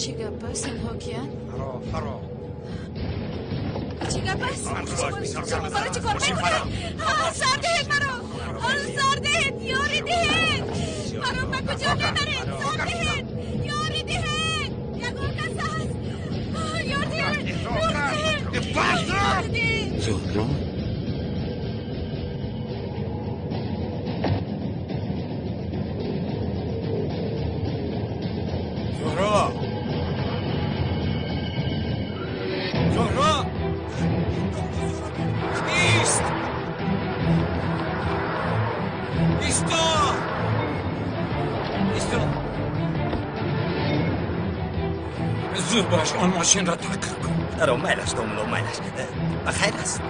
Чӣ гап аст? Инҳо киянд? Чӣ гап аст? Шумо маро чӣ кор мекунед? Сар диҳед маро! Сар диҳед! Ёрӣ диҳед! Маро ба куҷо мебаред? Сар диҳед! Ёрӣ диҳед! Ягон кас ҳаст? Ёр диҳед! Ёр диҳед! Ёр диҳед! Зуҳро? Зуҳро! Зуҳро! Ист! Исто! Исто! Зуд бош, он мошинро таҳқиқ кун. Аро, майлаш, домулло, майлаш. Ба хайр аст?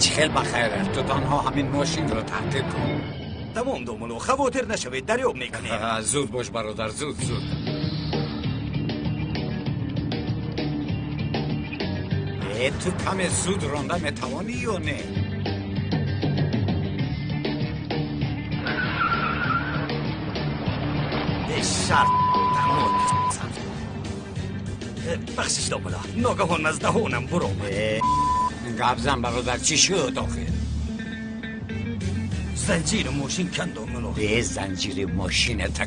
Чӣ хел ба хайр аст? Ту танҳо ҳамин мошинро таҳқиқ кун. Тамом, домулло, хавотир нашавед, дарёб мекунем. Зуд бош, бародар, зуд, зуд. Ту каме зуд ронда метавонӣ ё не? Шарт тамом. Бахшиш, домулло, ногаҳон аз даҳонам буромад. Гап зан, бародар, чӣ шуд охир? Занҷири мошин канд, домулло. Занҷири мошината.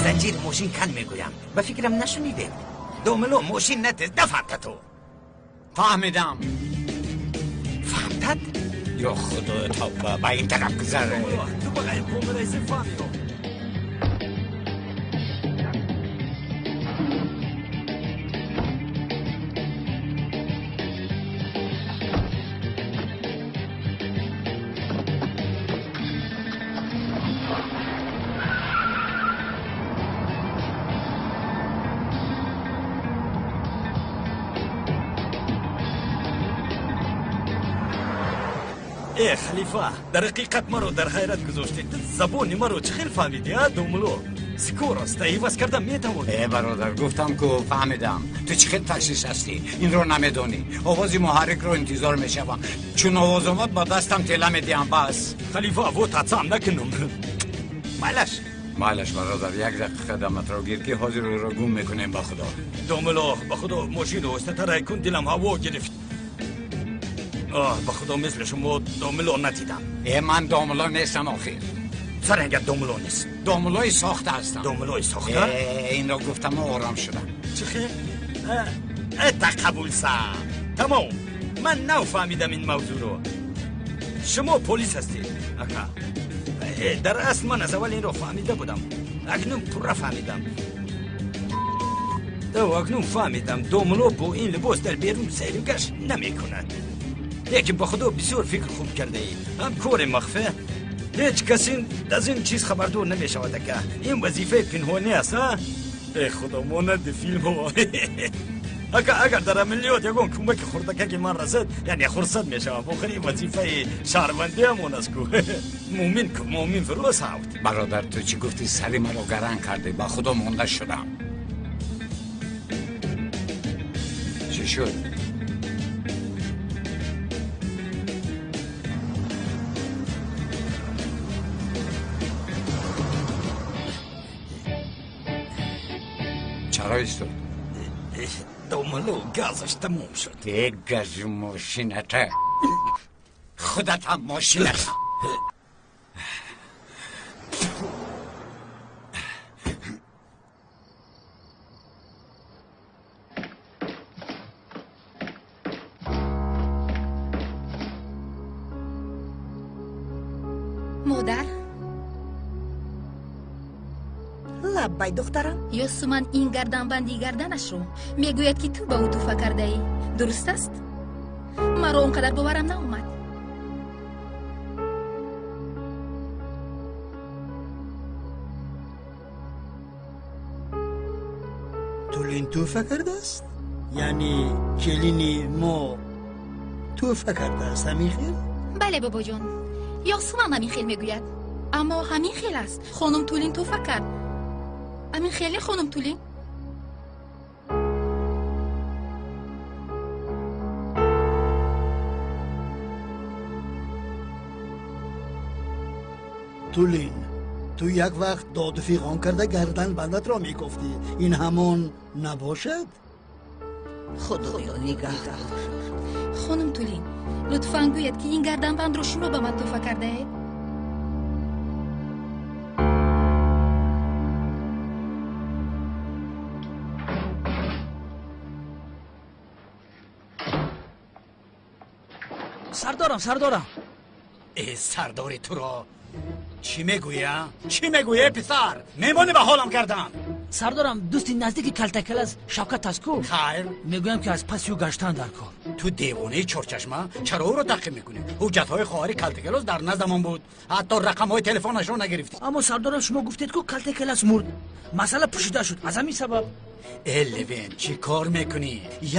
Занҷири мошин канд мегӯям. Ба фикрам нашунидед. Домулло, мошин натез, дафарта ту. Фаҳмидам. Фаҳмтад? Ё худо, тавба, ба ин тараф гузар. Ту ба ғайр комираиси фаҳмиё. Э, халифа, дар ҳақиқат маро дар ҳайрат гузоштед. Ту забони маро чӣ хел фаҳмидӣ, а, домулло? Скорость иваз карда метавонӣ. Э, бародар, гуфтам ку фаҳмидам. Ту чӣ хел таксист ҳастӣ? Инро намедонӣ. Овози муҳаррикро интизор мешавам. Чун овоз омад, ба дастам тела медиҳам, бас. Халифа, вот атсам накунам. Майлаш. Майлаш, бародар, як дақиқа даматро гир, ки ҳозир ӯро гум мекунем, ба худо. Домулло, ба худо, мошинро оҳистатар кун, дилам ҳаво гирифт. Оҳ, ба худо, мисли шумо домулло надидам. Э, ман домулло нестам охир. Сарангат домулло нест. Домуллои сохта ҳастам. Домуллои сохта? Э, инро гуфтам ором шудам. Чӣ хел? Эта қабул са. Тамом. Ман нав фаҳмидам ин мавзӯъро. Шумо полис ҳастед, ака. Дар асл ман аз аввал инро фаҳмида будам. Акнун пурра фаҳмидам. Акнун фаҳмидам, домулло бо ин либос дар берун сайру гашт намекунад. Лекин ба худо бисёр фикр хуб кардаӣ. Ҳам кори махфӣ. Ҳеҷ кас аз ин чиз хабардор намешавад, ака. Ин вазифаи пинҳонӣ аст, а? Э, худо, монанди филмҳо. Ака, агар дар амалиёт ягон кӯмаки хурдакаки ман расад, яъне хурсанд мешавам. Охир ин вазифаи шаҳрвандиамон аст ку. Мӯмин ку, мӯмин фирӯз ҳавд. Бародар, ту чӣ гуфтӣ? Сари маро гаранг кардӣ. Ба худо монда шудам. Чӣ шуд? Чаро истод? Домулло, газаш тамом шуд. Э, гази мошината. Худатам мошината. Модар. Лаббай, духтарам. Ёсуман ин гарданбанди гарданашро мегӯяд, ки ту ба ӯ туҳфа кардаӣ. Дуруст аст? Маро он қадар боварам наомад. Тулин туҳфа кардааст? Яъне келини мо туҳфа кардааст, ҳамин хел? Бале, бобоҷон, Ёсуман ҳамин хел мегӯяд. Аммо ҳамин хел аст. Хонум Тулин туҳфа кард. Ҳамин хеле, хонум Тулин? Тулин, ту як вақт доду фиғон карда гарданбандатро мегуфтӣ. Ин ҳамон набошад? Худоё нигаҳдор. Хонум Тулин, лутфан гӯяд, ки ин гарданбандро шумо ба ман туҳфа кардаед? Сардорам, сардорам. Э, сардори туро чӣ мегӯя? Чӣ мегӯя, писар? Мемонӣ ба ҳолам кардан. Сардорам, дӯсти наздики Калтакалас Шавкат аст ку? Хайр. Мегӯям, ки аз паси ӯ гаштан дар кор. Ту девонаи чорчашма, чаро ӯро таъқиб мекунӣ? Ҳуҷҷатҳои хоҳари Калтакалос дар наздамон буд, ҳатто рақамҳои телефонашро нагирифтӣ. Аммо сардорам, шумо гуфтед ку Калтакалас мурд, масъала пӯшида шуд, аз ҳамин сабаб. Э, Левен, чӣ кор мекунӣ?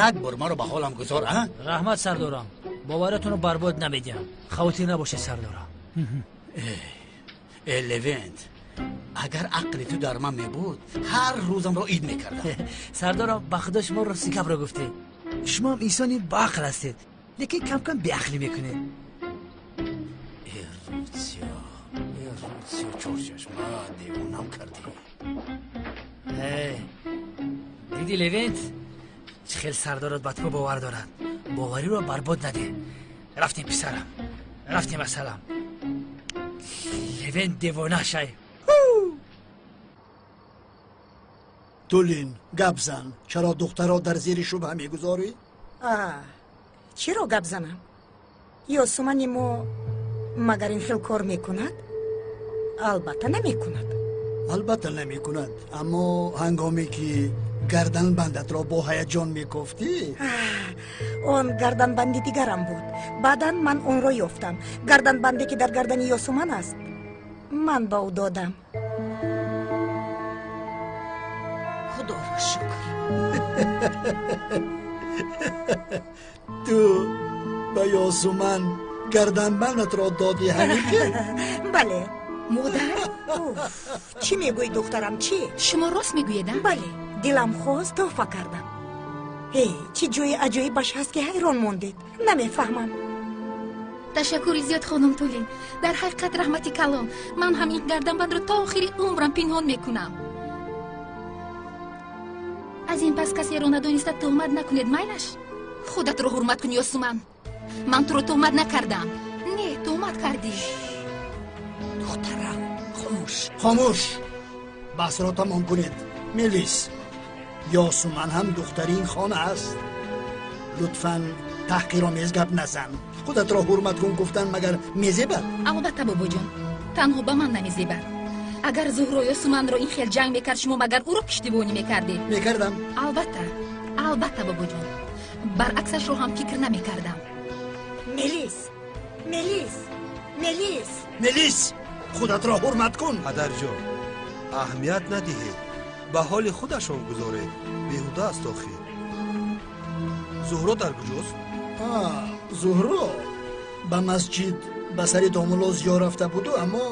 Як бор маро ба ҳолам гузор, а? Раҳмат, сардорам, боваратонро барбод намедиҳам. Хавотир набошед, сардорам. Э, Левент, агар ақли ту дар ман мебуд, ҳар рӯзамро ид мекардам. Сардорам, ба худо, шумо рости гапро гуфтед. Шумо ҳам инсони баақл ҳастед, лекин кам-кам беақлӣ мекунед. Э, Русиё, э, Русиё, чорчашма, девонам кардӣ. Диди, Левент, чӣ хел сардорат ба ту бовар дорад. Бовариро барбод надеҳ. Рафтем, писарам, рафтем, ассалам. Левент девона шай. Тулин, гап зан. Чаро духтарро дар зери шубҳа мегузорӣ? Чиро гап занам? Ёсумани мо магар ин хел кор мекунад? Албатта намекунад. Албатта намекунад, аммо ҳангоме ки гарданбандатро бо ҳаяҷон мекофтӣ. Он гарданбанди дигарам буд. Баъдан ман онро ёфтам. Гарданбанде ки дар гардани Ёсуман аст, ман ба ӯ додам. Худоро шукр. Ту ба Ёсуман гарданбандатро додӣ, ҳамин хел? Бале. Модар? Чӣ мегӯӣ, духтарам, чӣ? Шумо рост мегӯед, а? Бале, дилам хост, туҳфа кардам. Э, чӣ ҷои аҷоибаш ҳаст, ки ҳайрон мондед? Намефаҳмам. Ташаккури зиёд, хонум Тулин, дар ҳақиқат раҳмати калон. Ман ҳам ин гарданбандро то охири умрам пинҳон мекунам. Аз ин пас касеро надониста туҳмат накунед, майлаш? Худатро ҳурмат кун, Ёсуман. Ман туро туҳмат накардам. Не, туҳмат кардӣ. Духтарам, хомӯш. Хомӯш, баҳсро тамом кунед. Мелис, Ёсуман ҳам духтари ин хона аст. Лутфан таҳқиромез гап назан. Худатро ҳурмат кун гуфтан магар мезебад? Албатта, бобоҷон, танҳо ба ман намезебад. Агар Зуҳро Ёсуманро ин хел ҷанг мекард, шумо магар ӯро пуштибонӣ мекардед? Мекардам. Албатта, албатта, бобоҷон, баръаксашро ҳам фикр намекардам. Мелис, Мелис, Мелис! Мелис, худатро ҳурмат кун. Падарҷон, аҳамият надиҳед, ба ҳоли худашон гузоред, беҳуда аст охир. Зуҳро дар куҷост? Зуҳро ба масҷид ба сари домулло зиёр рафта буду, аммо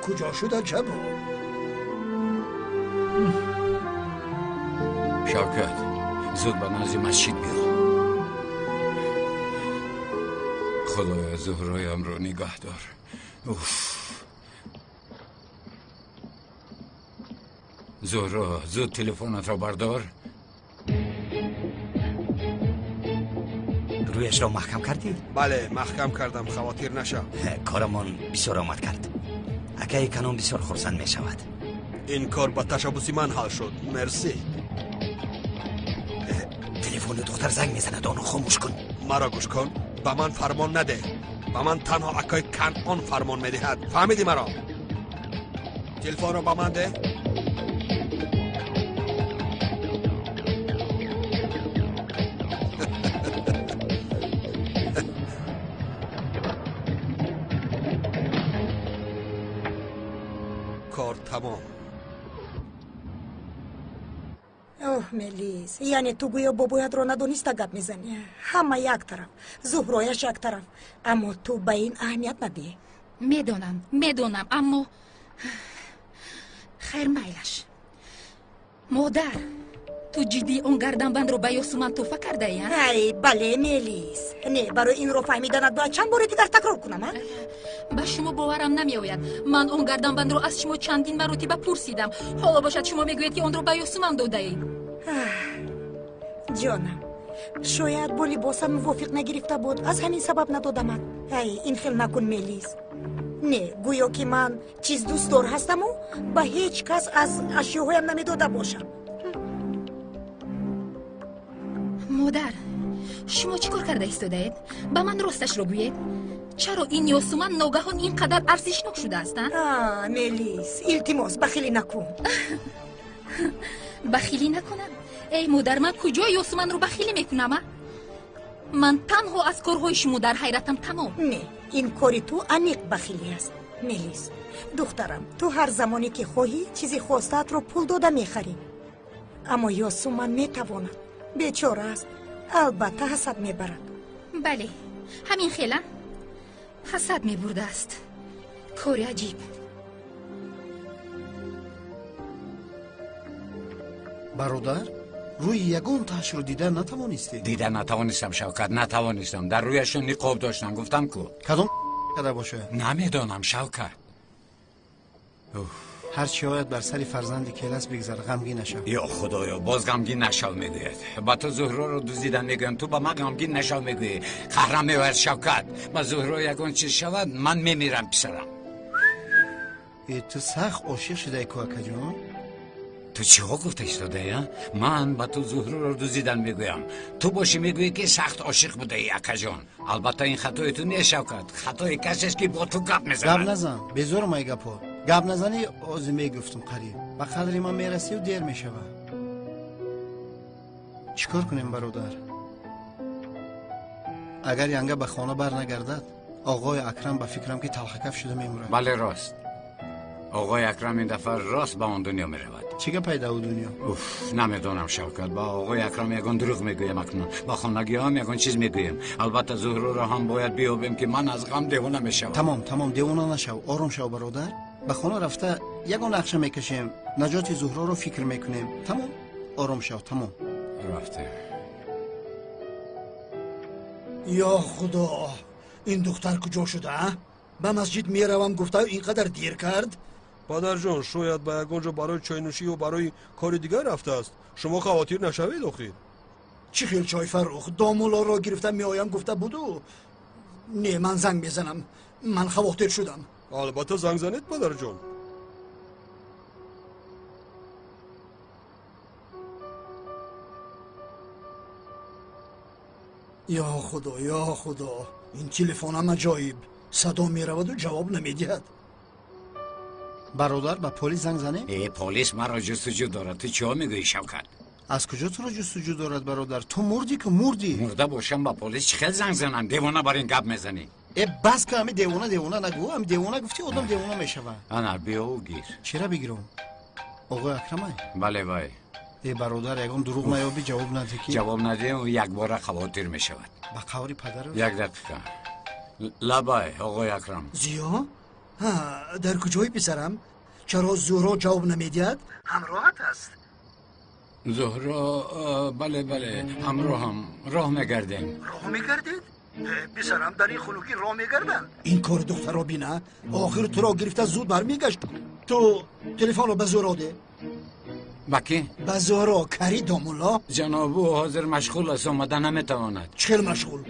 куҷо шуда чабо? Шавкат, зуд ба назди масҷид биё. Худоё, Зуҳроямро нигаҳ дор. Уф, Зуҳро, зуд телефонатро бардор. Рӯяшро маҳкам кардӣ? Бале, маҳкам кардам, хавотир нашав. Корамон бисёр омад кард. Акаи Канон бисёр хурсанд мешавад. Ин кор ба ташаббуси ман ҳал шуд, мерсӣ. Телефони духтар занг мезанад, онро хомӯш кун. Маро гӯш кун, ба ман фармон надеҳ. Ба ман танҳо акаи Канон фармон медиҳад, фаҳмидӣ маро? Телефонро ба ман деҳ. Мелис, яъне ту гӯё бобоятро надониста гап мезанӣ. Ҳама як тараф, Зуҳрояш як тараф, аммо ту ба ин аҳамият надиҳ. Медонам, медонам, аммо хайр, майлаш. Модар, ту ҷиддӣ он гарданбандро ба Ёсуман тӯҳфа кардаӣ? Ай, бале, Мелис. Не, барои инро фаҳмиданат бояд чанд бори дигар такрор кунам, а? Ба шумо боварам намеояд. Ман он гарданбандро аз шумо чандин маротиба пурсидам. Ҳоло бошад шумо мегӯед, ки онро ба Ёсуман додаед. Ҷонам, шояд бо либосам мувофиқ нагирифта буд, аз ҳамин сабаб надодамад. Ай, ин хел накун, Мелис. Не, гӯё ки ман чиз дӯстдор ҳастаму ба ҳеҷ кас аз ашёҳоям намедода бошам. Модар, шумо чӣ кор карда истодаед? Ба ман росташро гӯед. Чаро ин Ёсуман ногаҳон ин қадар арзишнок шудааст? Мелис, илтимос, бахилӣ накун. Бахилӣ накунам? Эй модар, ман куҷо Ёсуманро бахилӣ мекунам? Ман танҳо аз корҳои шумо дар ҳайратам, тамом. Не, ин кори ту аниқ бахилӣ аст. Мелис, духтарам, ту ҳар замоне ки хоҳӣ чизи хостаатро пул дода мехарӣ. Аммо Ёсуман метавонад. Бечора аст, албатта ҳасад мебарад. Бале, ҳамин хела ҳасад мебурдааст. Кори аҷиб. Бародар, рӯи ягон таҳшро дида натавонистед? Дида натавонистам, Шавкат, натавонистам. Дар рӯяшон ниқоб доштам, гуфтам ку. Кадом када бошад? Намедонам, Шавкат. Ҳар чӣ ояд бар сари фарзанди келас бигзар, ғамгин нашав. Ё Худоё, боз ғамгин нашав мегӯяд. Ба ту Зуҳроро дуздидан мегӯям, ту ба ман ғамгин нашав мегӯӣ. Қаҳрам меояд, Шавкат. Ба Зуҳро ягон чиз шавад, ман мемирам, писарам. Ту сахт ошиқ шудаи ку, акаҷон? Ту чиҳо гуфта истодаӣ? Ман ба ту Зуҳроро дуздидан мегӯям, ту бошӣ мегӯӣ, ки сахт ошиқ будаӣ, акаҷон. Албатта ин хатои ту нест, Шавкат, хатои касест, ки бо ту гап мезанад. Гап назан, безорам ай гапҳо. Гап назанӣ, ози мегуфтум қариб. Ба қадри ман мерасию дер мешавад. Чӣ кор кунем, бародар? Агар янга ба хона бар нагардад, оғои Акрам ба фикрам, ки талхакаф шуда мемурад. Бале, рост. Оғои Акрам ин дафъа рост ба он дунё меравад. Чӣ гапай да ӯ дунё? Уф, намедонам, Шавкат. Ба оғои Акрам ягон дурӯғ мегӯям акнун. Ба хонагиҳоам ягон чиз мегӯям. Албатта Зуҳроро ҳам бояд биёбем, ки ман аз ғам девона мешавам. Тамом, тамом, девона нашав, ором шав, бародар. Ба хона рафта ягон нақша мекашем, наҷоти Зуҳроро фикр мекунем. Тамом, ором шав, тамом. Рафтем. Ё Худо, ин духтар куҷо шуда? Ба масҷид меравам гуфта ин қадар дер кард? Падарҷон, шояд ба ягон ҷо барои чойнӯшӣ ё барои кори дигар рафтааст. Шумо хавотир нашавед охир. Чӣ хел чой, Фаррух? Домулоро гирифта меоям гуфта буду. Не, ман занг мезанам. Ман хавотир шудам. Албатта занг занед, падарҷон. Ё Худо, ё Худо, ин телефонам аҷоиб. Садо мераваду ҷавоб намедиҳад. Бародар, ба полис занг занем? Э, полис маро ҷустуҷӯ дорад. Ту чиҳо мегӯӣ, Шавкат? Аз куҷо туро ҷустуҷӯ дорад, бародар? Ту мурдӣ ку, мурдӣ. Мурда бошам, ба полис чӣ хел занг занам? Девона бар ин гап мезанӣ. Э, бас ку, ҳами девона девона нагӯ. Ҳами девона гуфтӣ, одам девона мешавад. Ана, биёву гир. Чира бигирам? Оғои Акрамай? Бале, вай. Э, бародар, ягон дурӯғ наёбӣ, ҷавоб надиҳ ки. Ҷавоб надиҳем, якбора хавотир мешавад. Ба қаври падару? Як дақиқа. Лабай, оғои Акрам. Зиё? Ҳа, дар куҷои писарам? Чаро Зуҳро ҷавоб намедиҳад? Ҳамроҳат аст? Зуҳро, бале, бале, ҳамроҳам. Роҳ мегардем. Роҳ мегардед? Писарам, дар ин хунукӣ роҳ мегарданд? Ин кори духтарро бина. Охир туро гирифта зуд бармегашт. Ту телефонро ба Зуҳро де. Ба кӣ? Ба Зуҳро, кари домулло. Ҷаноб, ӯ ҳозир машғул аст, омада наметавонад. Чӣ хел машғул?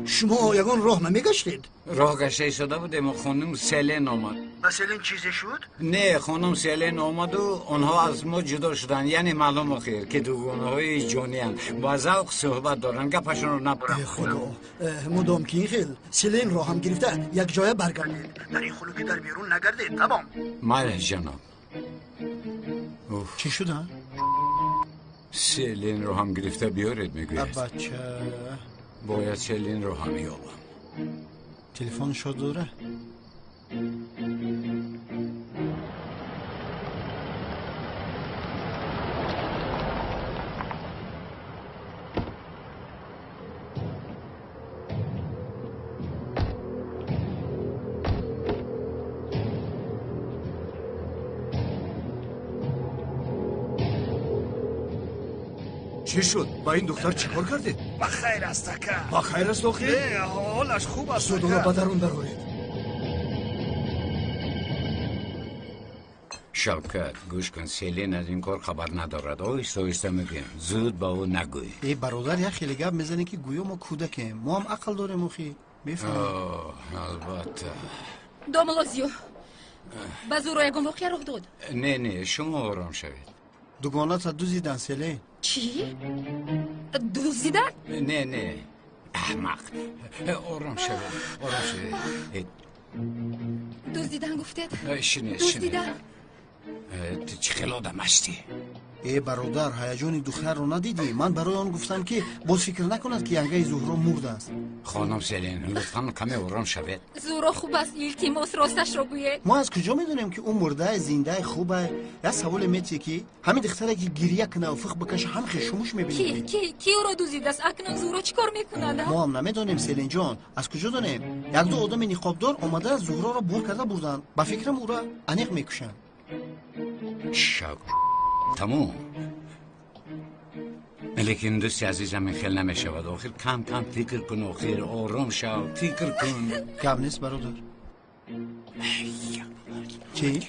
Шумо ягон роҳ намегаштед? Роҳ гашта истода будем, хонум Селен омад. Ба Селен чизе шуд? Не, хонум Селен омаду онҳо аз мо ҷудо шуданд. Яъне маълум охир, ки дугонаҳои ҷониянд. Ба завқ суҳбат доранд, гапашонро набурам. Худо, мудом ки ин хел Селенро ҳам гирифта якҷоя баргардед. Дар ин хунукӣ дар берун нагардед, тамом. Майли, ҷаноб. Чӣ шуда? Селенро ҳам гирифта биёред, мегӯяд. Бача, бояд Селенро ҳам ёбам. Телефон шод дора? Чӣ шуд? Ба ин духтар чӣ кор кардед? Ба хайр аст, ака. Ба хайр аст, охир? Не, ҳолаш хуб аст. Зуд ӯро ба дарун дароред. Шавкат, гӯш кун, Селин аз ин кор хабар надорад. Оҳиста оҳиста мегӯем, зуд ба ӯ нагӯй. Э бародар, як хеле гап мезанӣ, ки гӯё мо кӯдакем. Мо ҳам ақл дорем, охи. Мефаҳмем. Албатта. Домулло Зиё, ба Зуҳро ягон воқеа рух дод? Не, не, шумо ором шавед. Дугоната дузидан, Селин. Чӣ? Дуздидан? Не, не, аҳмақ. Ором шавед, ором шавед. Дуздидан гуфтед? Шинед, шинед. Дуздидан. Ту чӣ хел одам ҳастӣ? Э бародар, ҳаяҷони духтарро надидӣ? Ман барои он гуфтам, ки боз фикр накунад, ки янгаи Зуҳро мурдааст. Хонум Селин, лутфан каме ором шавед. Зуҳро хуб аст, илтимос, росташро гӯед. Мо аз куҷо медонем, ки ӯ мурдае, зиндае, хубае? Як саволе метиҳе, ки ҳамин духтаре, ки гирья кунаву фиқ бикаша, ҳам хешумуш мебинем. Ки ӯро дуздидааст? Акнун Зуҳро чӣ кор мекунад? Мо ҳам намедонем, Селинҷон. Аз куҷо донем? Якду одами ниқобдор омада Зуҳроро бор карда бурданд. Ба фикрам, ӯро аниқ мекушанд. Шак, тамом. Лекин дӯсти азизам, ин хел намешавад. Охир кам кам фикр кун, охир ором шав, фикр кун. Гап нест, бародар. Чӣ?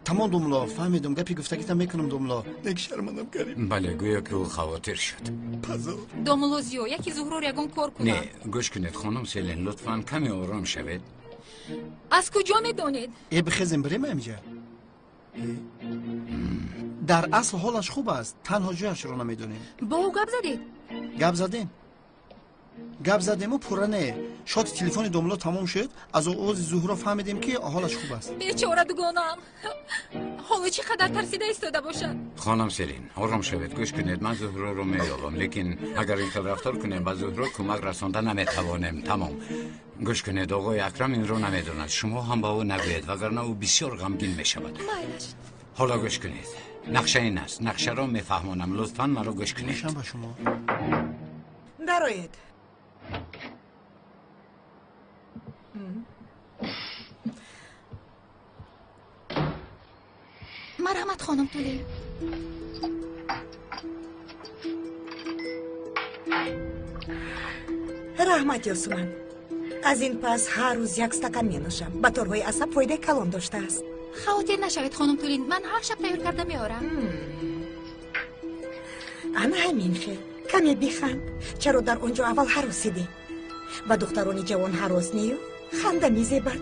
Тамом, домулло, фаҳмидум. Гапи гуфтагита мекунам, домулло. Нек шармандам карим. Бале, гӯё ки ӯ хавотир шуд. Позор. Домулло Зиё, яке Зуҳрор ягон кор кунад. Не, гӯш кунед, хонум Селин, лутфан каме ором шавед. Аз куҷо медонед? Э бихезем, бирем амиҷа. Дар асл ҳолаш хуб аст, танҳо ҷояшро намедонем. Бо ӯ гап задед? Гап задем. Гап задему пурра не. Шоти телефони домулло тамом шуд, аз овози Зуҳро фаҳмидем, ки ҳолаш хуб аст. Бечора дугонаам. Ҳоло чӣ қадар тарсида истода бошад? Хонум Селин, ором шавед, гӯш кунед, ман Зуҳроро меёбам, лекин агар ин хел рафтор кунем, ба Зуҳро кӯмак расонда наметавонем. Тамом. Гӯш кунед, оғои Акрам инро намедонад. Шумо ҳам ба ӯ нагӯед, вагарна ӯ бисёр ғамгин мешавад. Майлаш. Ҳоло гӯш кунед. Нақша ин аст. Нақшаро мефаҳмонам. Лутфан маро гӯш кунед. Гӯшам ба шумо. Дароед. Марҳамат, хонум Тулин. Раҳмат, Ёсуман. Аз ин пас ҳар рӯз як стакан менӯшам. Ба торҳои асаб фоидаи калон доштааст. Хавотир нашавед, хонум Тулин, ман ҳар шаб тайёр карда меорам. Ана ҳамин хел. Каме биханд. Чаро дар он ҷо аввал ҳаросидӣ? Ба духтарони ҷавон ҳарос нею ханда мезебад.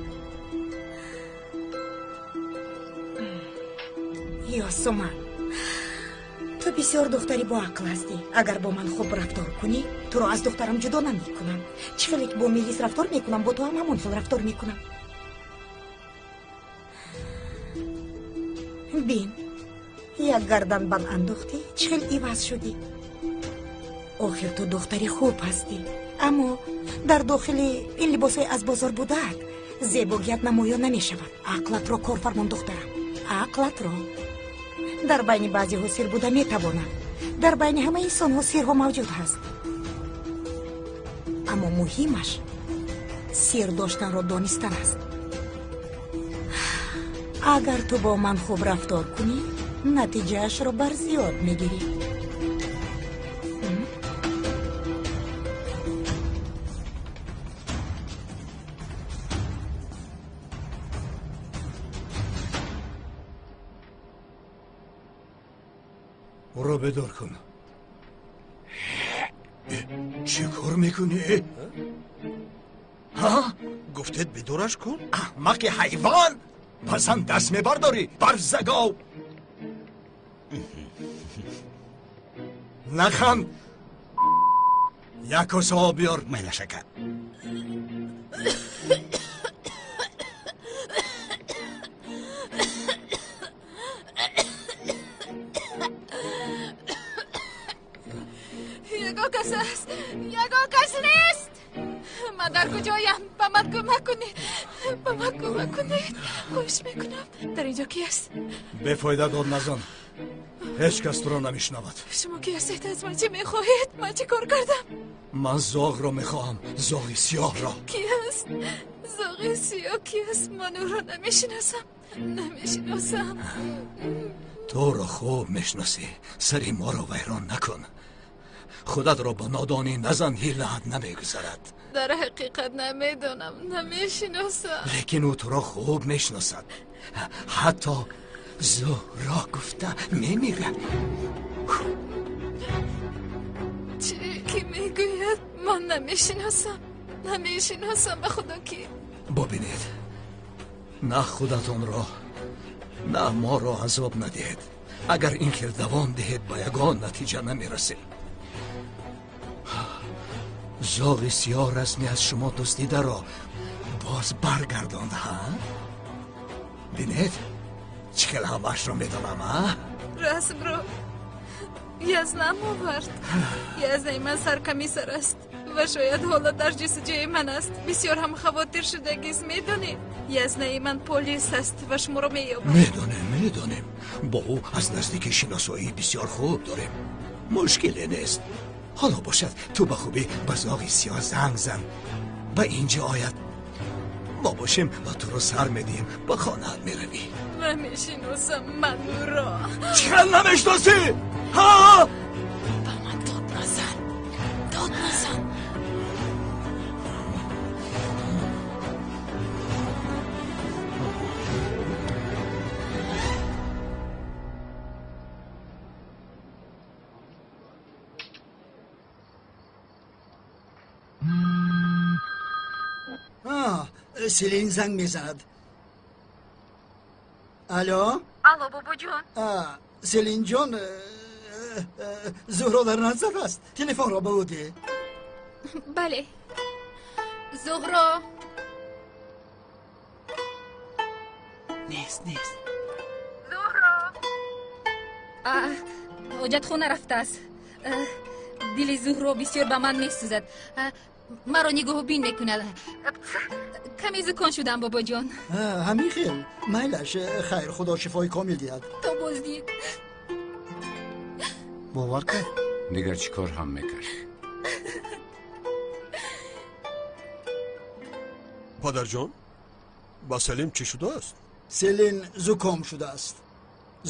Ёсуман, ту бисёр духтари боақл ҳастӣ. Агар бо ман хуб рафтор кунӣ, туро аз духтарам ҷудо намекунам. Чӣ хеле ки бо Мелис рафтор мекунам, бо ту ҳам ҳамон хел рафтор мекунам. Бин, як гарданбанд андохтӣ, чӣ хел иваз шудӣ. Охир ту духтари хуб ҳастӣ, аммо дар дохили ин либосҳои аз бозор будаат зебогият намоён намешавад. Ақлатро кор фармон, духтарам, ақлатро. Дар байни баъзеҳо сир буда метавонад. Дар байни ҳамаи инсонҳо сирҳо мавҷуд ҳаст. Аммо муҳимаш сир доштанро донистан аст. Агар ту бо ман хуб рафтор кунӣ, натиҷаашро барзиёд мегирӣ. Ӯро бедор кун. Чӣ кор мекунӣ? Ҳа? Гуфтед бедораш кун? Аҳмақи ҳайвон! Ба зан даст мебардорӣ, барзагов! Наханд! Як коса об биёр. Майлаш, ака. Ягон кас аст, ягон кас нест. Ман дар куҷоям? Ба ман кӯмак кунед, ба ман кӯмак кунед. Хоҳиш мекунам. Дар инҷо ки аст? Бефоида дод назан. Ҳеҷ кас туро намешнавад. Шумо ки ҳастед? Аз ман чӣ мехоҳед? Ман чӣ кор кардам? Ман зоғро мехоҳам, зоғи сиёҳро. Ки аст? Зоғи сиёҳ ки аст? Ман ӯро намешиносам, намешиносам. Туро хуб мешиносӣ, сари моро вайрон накун. Худатро ба нодонӣ назан, ҳилаат намегузарад. Дар ҳақиқат намедонам, намешиносам. Лекин ӯ туро хуб мешиносад. Ҳатто Зуҳро гуфта мемирад. Чӣ ки мегӯяд, ман намешиносам. Намешиносам, ба худо ки. Бубинед, на худатонро, на моро азоб надиҳед. Агар ин хел давом диҳед, ба ягон натиҷа намерасем. Зоғи сиёҳ расми аз шумо дуздидаро боз баргардонд, ҳа? Бинед, чӣ хел ҳамаашро медонам, ҳа? Расмро Язнам овард. Язнаи ман саркамисар аст ва шояд ҳоло дар ҷустуҷӯи ман аст. Бисёр ҳам хавотир шудагист, медонед? Язнаи ман полис аст ва шуморо меёбад. Медонем, медонем. Бо ӯ аз наздики шиносоии бисёр хуб дорем. Мушкиле нест. Ҳоло бошад, ту ба хубӣ ба зоғи сиёҳ занг зан, ба инҷо ояд. Мо бошем ва туро сар медиҳем, ба хонаат меравӣ. Намешиносам ман ӯро. Чӣ хел намешиносӣ? Ҳа? Ба ман дод назан, дод назан. Селин занг мезанад. Алло? Алло, бобоҷон. Селинҷон, Зуҳро дар назар аст. Телефонро ба ӯ деҳ. Бале. Зуҳро. Нест, нест. Зуҳро. Ҳоҷатхона рафтааст. Дили Зуҳро бисёр ба ман месӯзад. Маро нигоҳубин мекунад. Каме зукон шудам, бобоҷон. Ҳамин хел. Майлаш, хайр, худо шифои комил диҳад. То боздид. Бовар кард? Дигар чӣ кор ҳам мекард? Падарҷон, ба Селим чӣ шудааст? Селин зуком шудааст.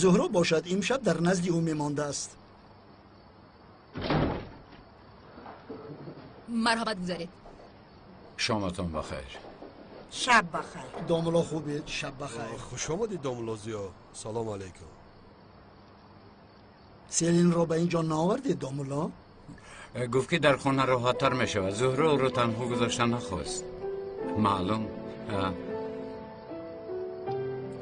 Зуҳро бошад имшаб дар назди ӯ мемондааст. Марҳамат, гузаред. Шоматон бахайр. Шаб бахайр. Домулло хубед, шаб бахайр. Хуш омадед, домулло Зиё. Салом алейкум. Селинро ба ин ҷо наовардед, домулло? Гуфт ки дар хона роҳаттар мешавад. Зуҳро ӯро танҳо гузошта нахост. Маълум.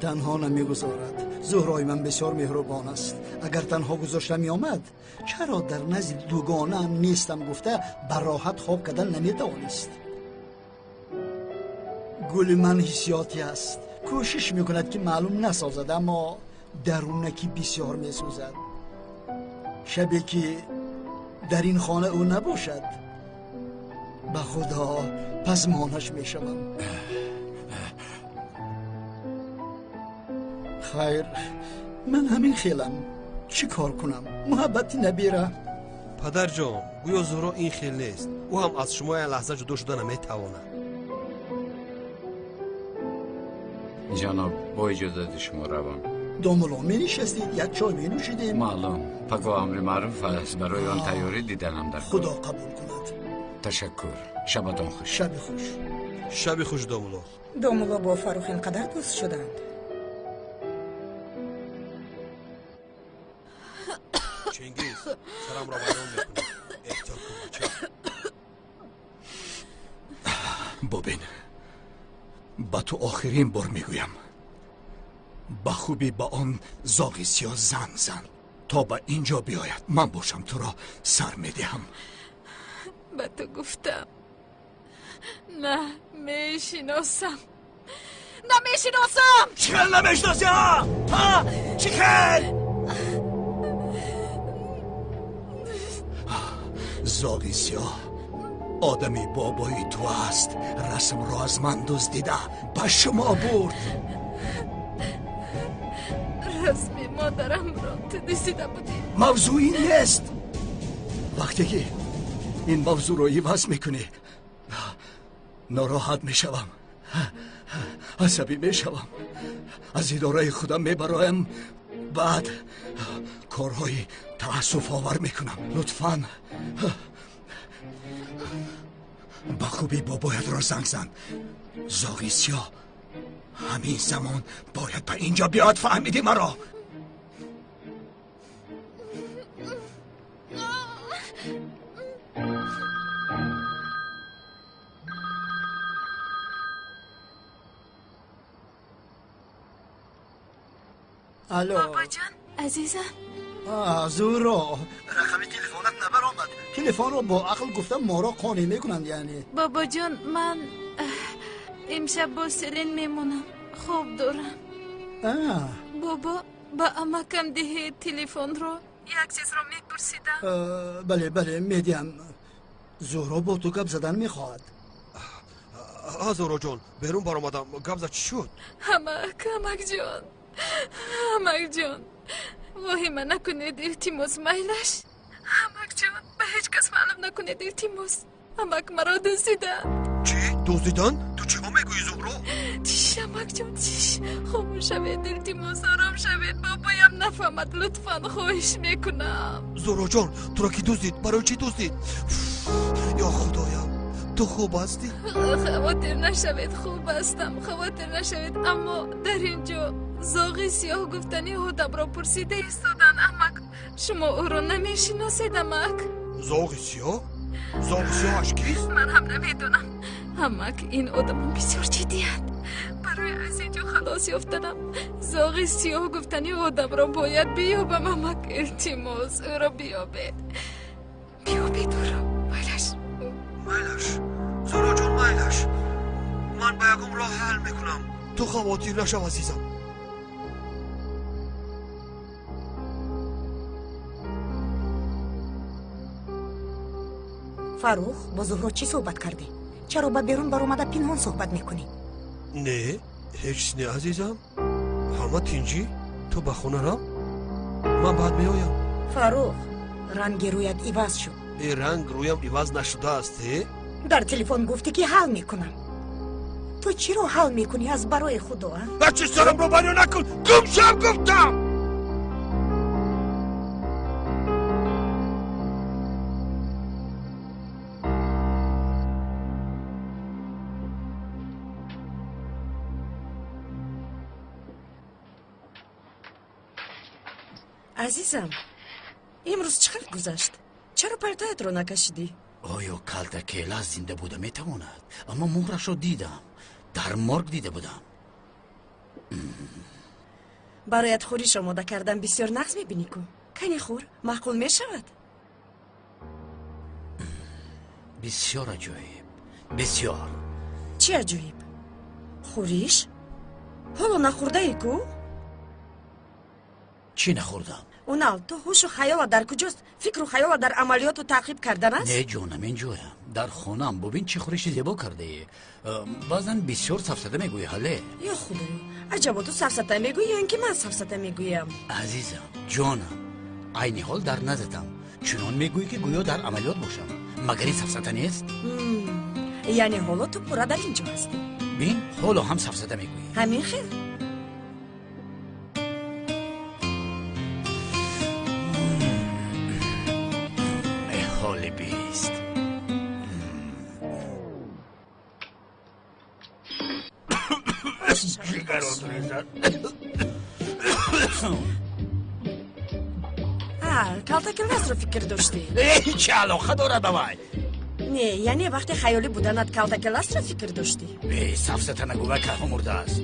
Танҳо намегузорад. Зуҳрои ман бисёр меҳрубон аст. Агар танҳо гузошта меомад, чаро дар назди дугонаам нестам гуфта ба роҳат хоб кардан наметавонист. Гули ман ҳиссиётӣ аст. Кӯшиш мекунад ки маълум насозад, аммо дарунакӣ бисёр месӯзад. Шабе ки дар ин хона ӯ набошад, ба худо пазмонаш мешавам. Хайр, ман ҳамин хелам. Чӣ кор кунам? Муҳаббати набира. Падарҷон, гӯё Зуҳро ин хел нест. Ӯ ҳам аз шумо як лаҳза ҷудо шуда наметавонад. Ҷаноб, бо иҷозати шумо равам. Домулло, менишастед, як чой менӯшидем. Маълум, пако амри маъруф аст. Барои он тайёрӣ диданам дар кор. Худо қабул кунад. Ташаккур. Шабатон хуш. Шаби хуш. Шаби хуш, домулло. Домулло бо Фаррух ин қадар дӯст шуданд. Чингиз, сарамро вайрон мекунӣ. Эҳтиёт кун, бача. Бубин, ба ту охирин бор мегӯям, ба хубӣ ба он зоғи сиёҳ занг зан то ба ин ҷо биёяд. Ман бошам туро сар медиҳам. Ба ту гуфтам, на мешиносам. Намешиносам. Чӣ хел намешиносӣ? Ҳа? Чӣ хел? Зоғи сиёҳ одами бобои ту аст. Расмро аз ман дуздида ба шумо бурд. Расми модарамро ту дуздида будӣ. Мавзӯъ ин нест. Вақте ки ин мавзӯъро иваз мекунӣ, нороҳат мешавам, асабӣ мешавам, аз идораи худам мебароям, Баъд корҳои таассуфовар мекунам. Лутфан ба хубӣ бобоятро занг зан. Зоғи сиёҳ ҳамин замон бояд ба инҷо биёд. Фаҳмидӣ маро? Алло. Бобоҷон, азизам. Зуҳро, рақами телефонат набаромад. Телефонро бо ақл гуфта моро қонеъ мекунанд яъне. Бобоҷон, ман имшаб бо Селин мемонам. Хоб дорам. Бобо, ба амакам диҳед телефонро. Як чизро мепурсидам. Бале, бале, медиҳам. Зуҳро бо ту гап задан мехоҳад. Зуҳроҷон, берун баромадам. Гап зад чӣ шуд? Амак, амакҷон. Амакҷон, воҳима накунед, илтимос, майлаш. Амакҷон, ба ҳеҷ кас маълум накунед, илтимос. Амак, маро дуздиданд. Чӣ? Дуздиданд? Ту чиҳо мегӯӣ, Зуҳро? Тиш, амакҷон, тиш. Хомӯш шавед, илтимос, ором шавед. Бобоям нафаҳмад, лутфан, хоҳиш мекунам. Зуҳроҷон, туро кӣ дуздид? Барои чӣ дуздид? Ё Худоям, ту хуб ҳастӣ? Хавотир нашавед, хуб ҳастам, хавотир нашавед. Аммо дар ин ҷо зоғи сиёҳ гуфтани одамро пурсида истоданд, амак. Шумо ӯро намешиносед, амак? Зоғи сиёҳ? Зоғи сиёҳаш кист? Ман ҳам намедонам. Амак, ин одамон бисёр ҷиддиянд. Барои аз ин ҷо халос ёфтанам зоғи сиёҳ гуфтани одамро бояд биёбам, амак. Илтимос, ӯро биёбед. Биёбед ӯро. Майлаш. Майлаш. Зуҳроҷон, майлаш. Ман ба ягон роҳ ҳал мекунам. Ту хавотир нашав, азизам. Фаррух, бо Зуҳро чӣ суҳбат кардӣ? Чаро ба берун баромада пинҳон суҳбат мекунӣ? Не, ҳеҷ чиз не, азизам. Ҳама тинҷӣ. Ту ба хона рав, ман баъд меоям. Фаррух, ранги рӯят иваз шуд. Э, ранг рӯям иваз нашудааст, э? Дар телефон гуфтӣ, ки ҳал мекунам. Ту чиро ҳал мекунӣ аз барои Худо, а? Ба чӣ сарамро барё накун! Гум шав, гуфтам! Азизам, имрӯз чӣ хел гузашт? Чаро палтоятро накашидӣ? Оё калтакела зинда буда метавонад? Аммо муҳрашро дидам, дар морг дида будам. Бароят хӯриш омода кардам, бисёр нағз мебинӣ ку. Кани хӯр, маъқул мешавад? Бисёр аҷоиб, бисёр. Чӣ аҷоиб? Хӯриш? Ҳоло нахӯрдаӣ ку? Чӣ нахӯрдам? Унал, ту ҳушу хаёлат дар куҷост? Фикру хаёлат дар амалиёту таъқиб кардан аст? Не, ҷонам, ин ҷоям. Дар хонаам. Бубин, чӣ хӯриши зебо кардаӣ. Баъзан бисёр сафсата мегӯӣ, ҳале? Ё Худоё, аҷабо, ту сафсата мегӯӣ ё ин ки ман сафсата мегӯям? Азизам, ҷонам, айни ҳол дар наздатам. Чунон мегӯӣ, ки гӯё дар амалиёт бошам. Магар ин сафсата нест? Яъне ҳоло ту пурра дар ин ҷо ҳастӣ? Бин, ҳоло ҳам сафсата мегӯӣ. Ҳамин хел? Ҳоли бист. Ҷигарот резад. Калтакеласро фикр доштӣ? Чӣ алоқа дорад ба вай? Не, яъне вақте хаёлӣ буданат калтакеласро фикр доштӣ? Э, сафсата нагӯ, вай кайҳо мурдааст.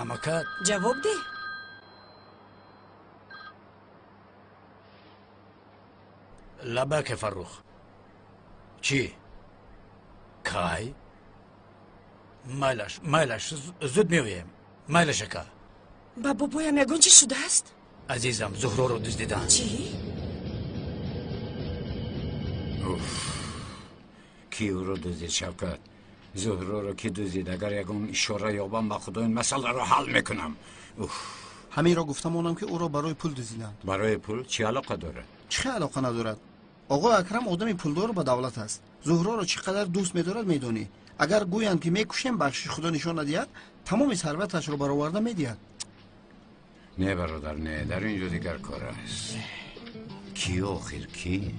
Амакат. Ҷавоб деҳ. Лабаке, Фаррух. Чӣ? Кай? Майлаш, майлаш, зуд меоем. Майлаш, ака. Ба бобоям ягон чӣ шудааст? Азизам, Зуҳроро дуздиданд. Чӣ? Уф, кӣ ӯро дуздид, Шавкат? Зуҳроро кӣ дуздид? Агар ягон ишора ёбам, ба Худо ин масъаларо ҳал мекунам. Уф. Ҳаминро гуфта монам, ки ӯро барои пул дуздиданд. Барои пул чӣ алоқа дорад? Чӣ алоқа надорад? Оғои Акрам одами пулдору ба давлат аст. Зуҳроро чӣ қадар дӯст медорад медонӣ. Агар гӯянд ки мекушем, бахшиши худо нишон надиҳад, тамоми сарваташро бароварда медиҳад. Не бародар, не, дар ин ҷо дигар кор аст. Ки охир ки?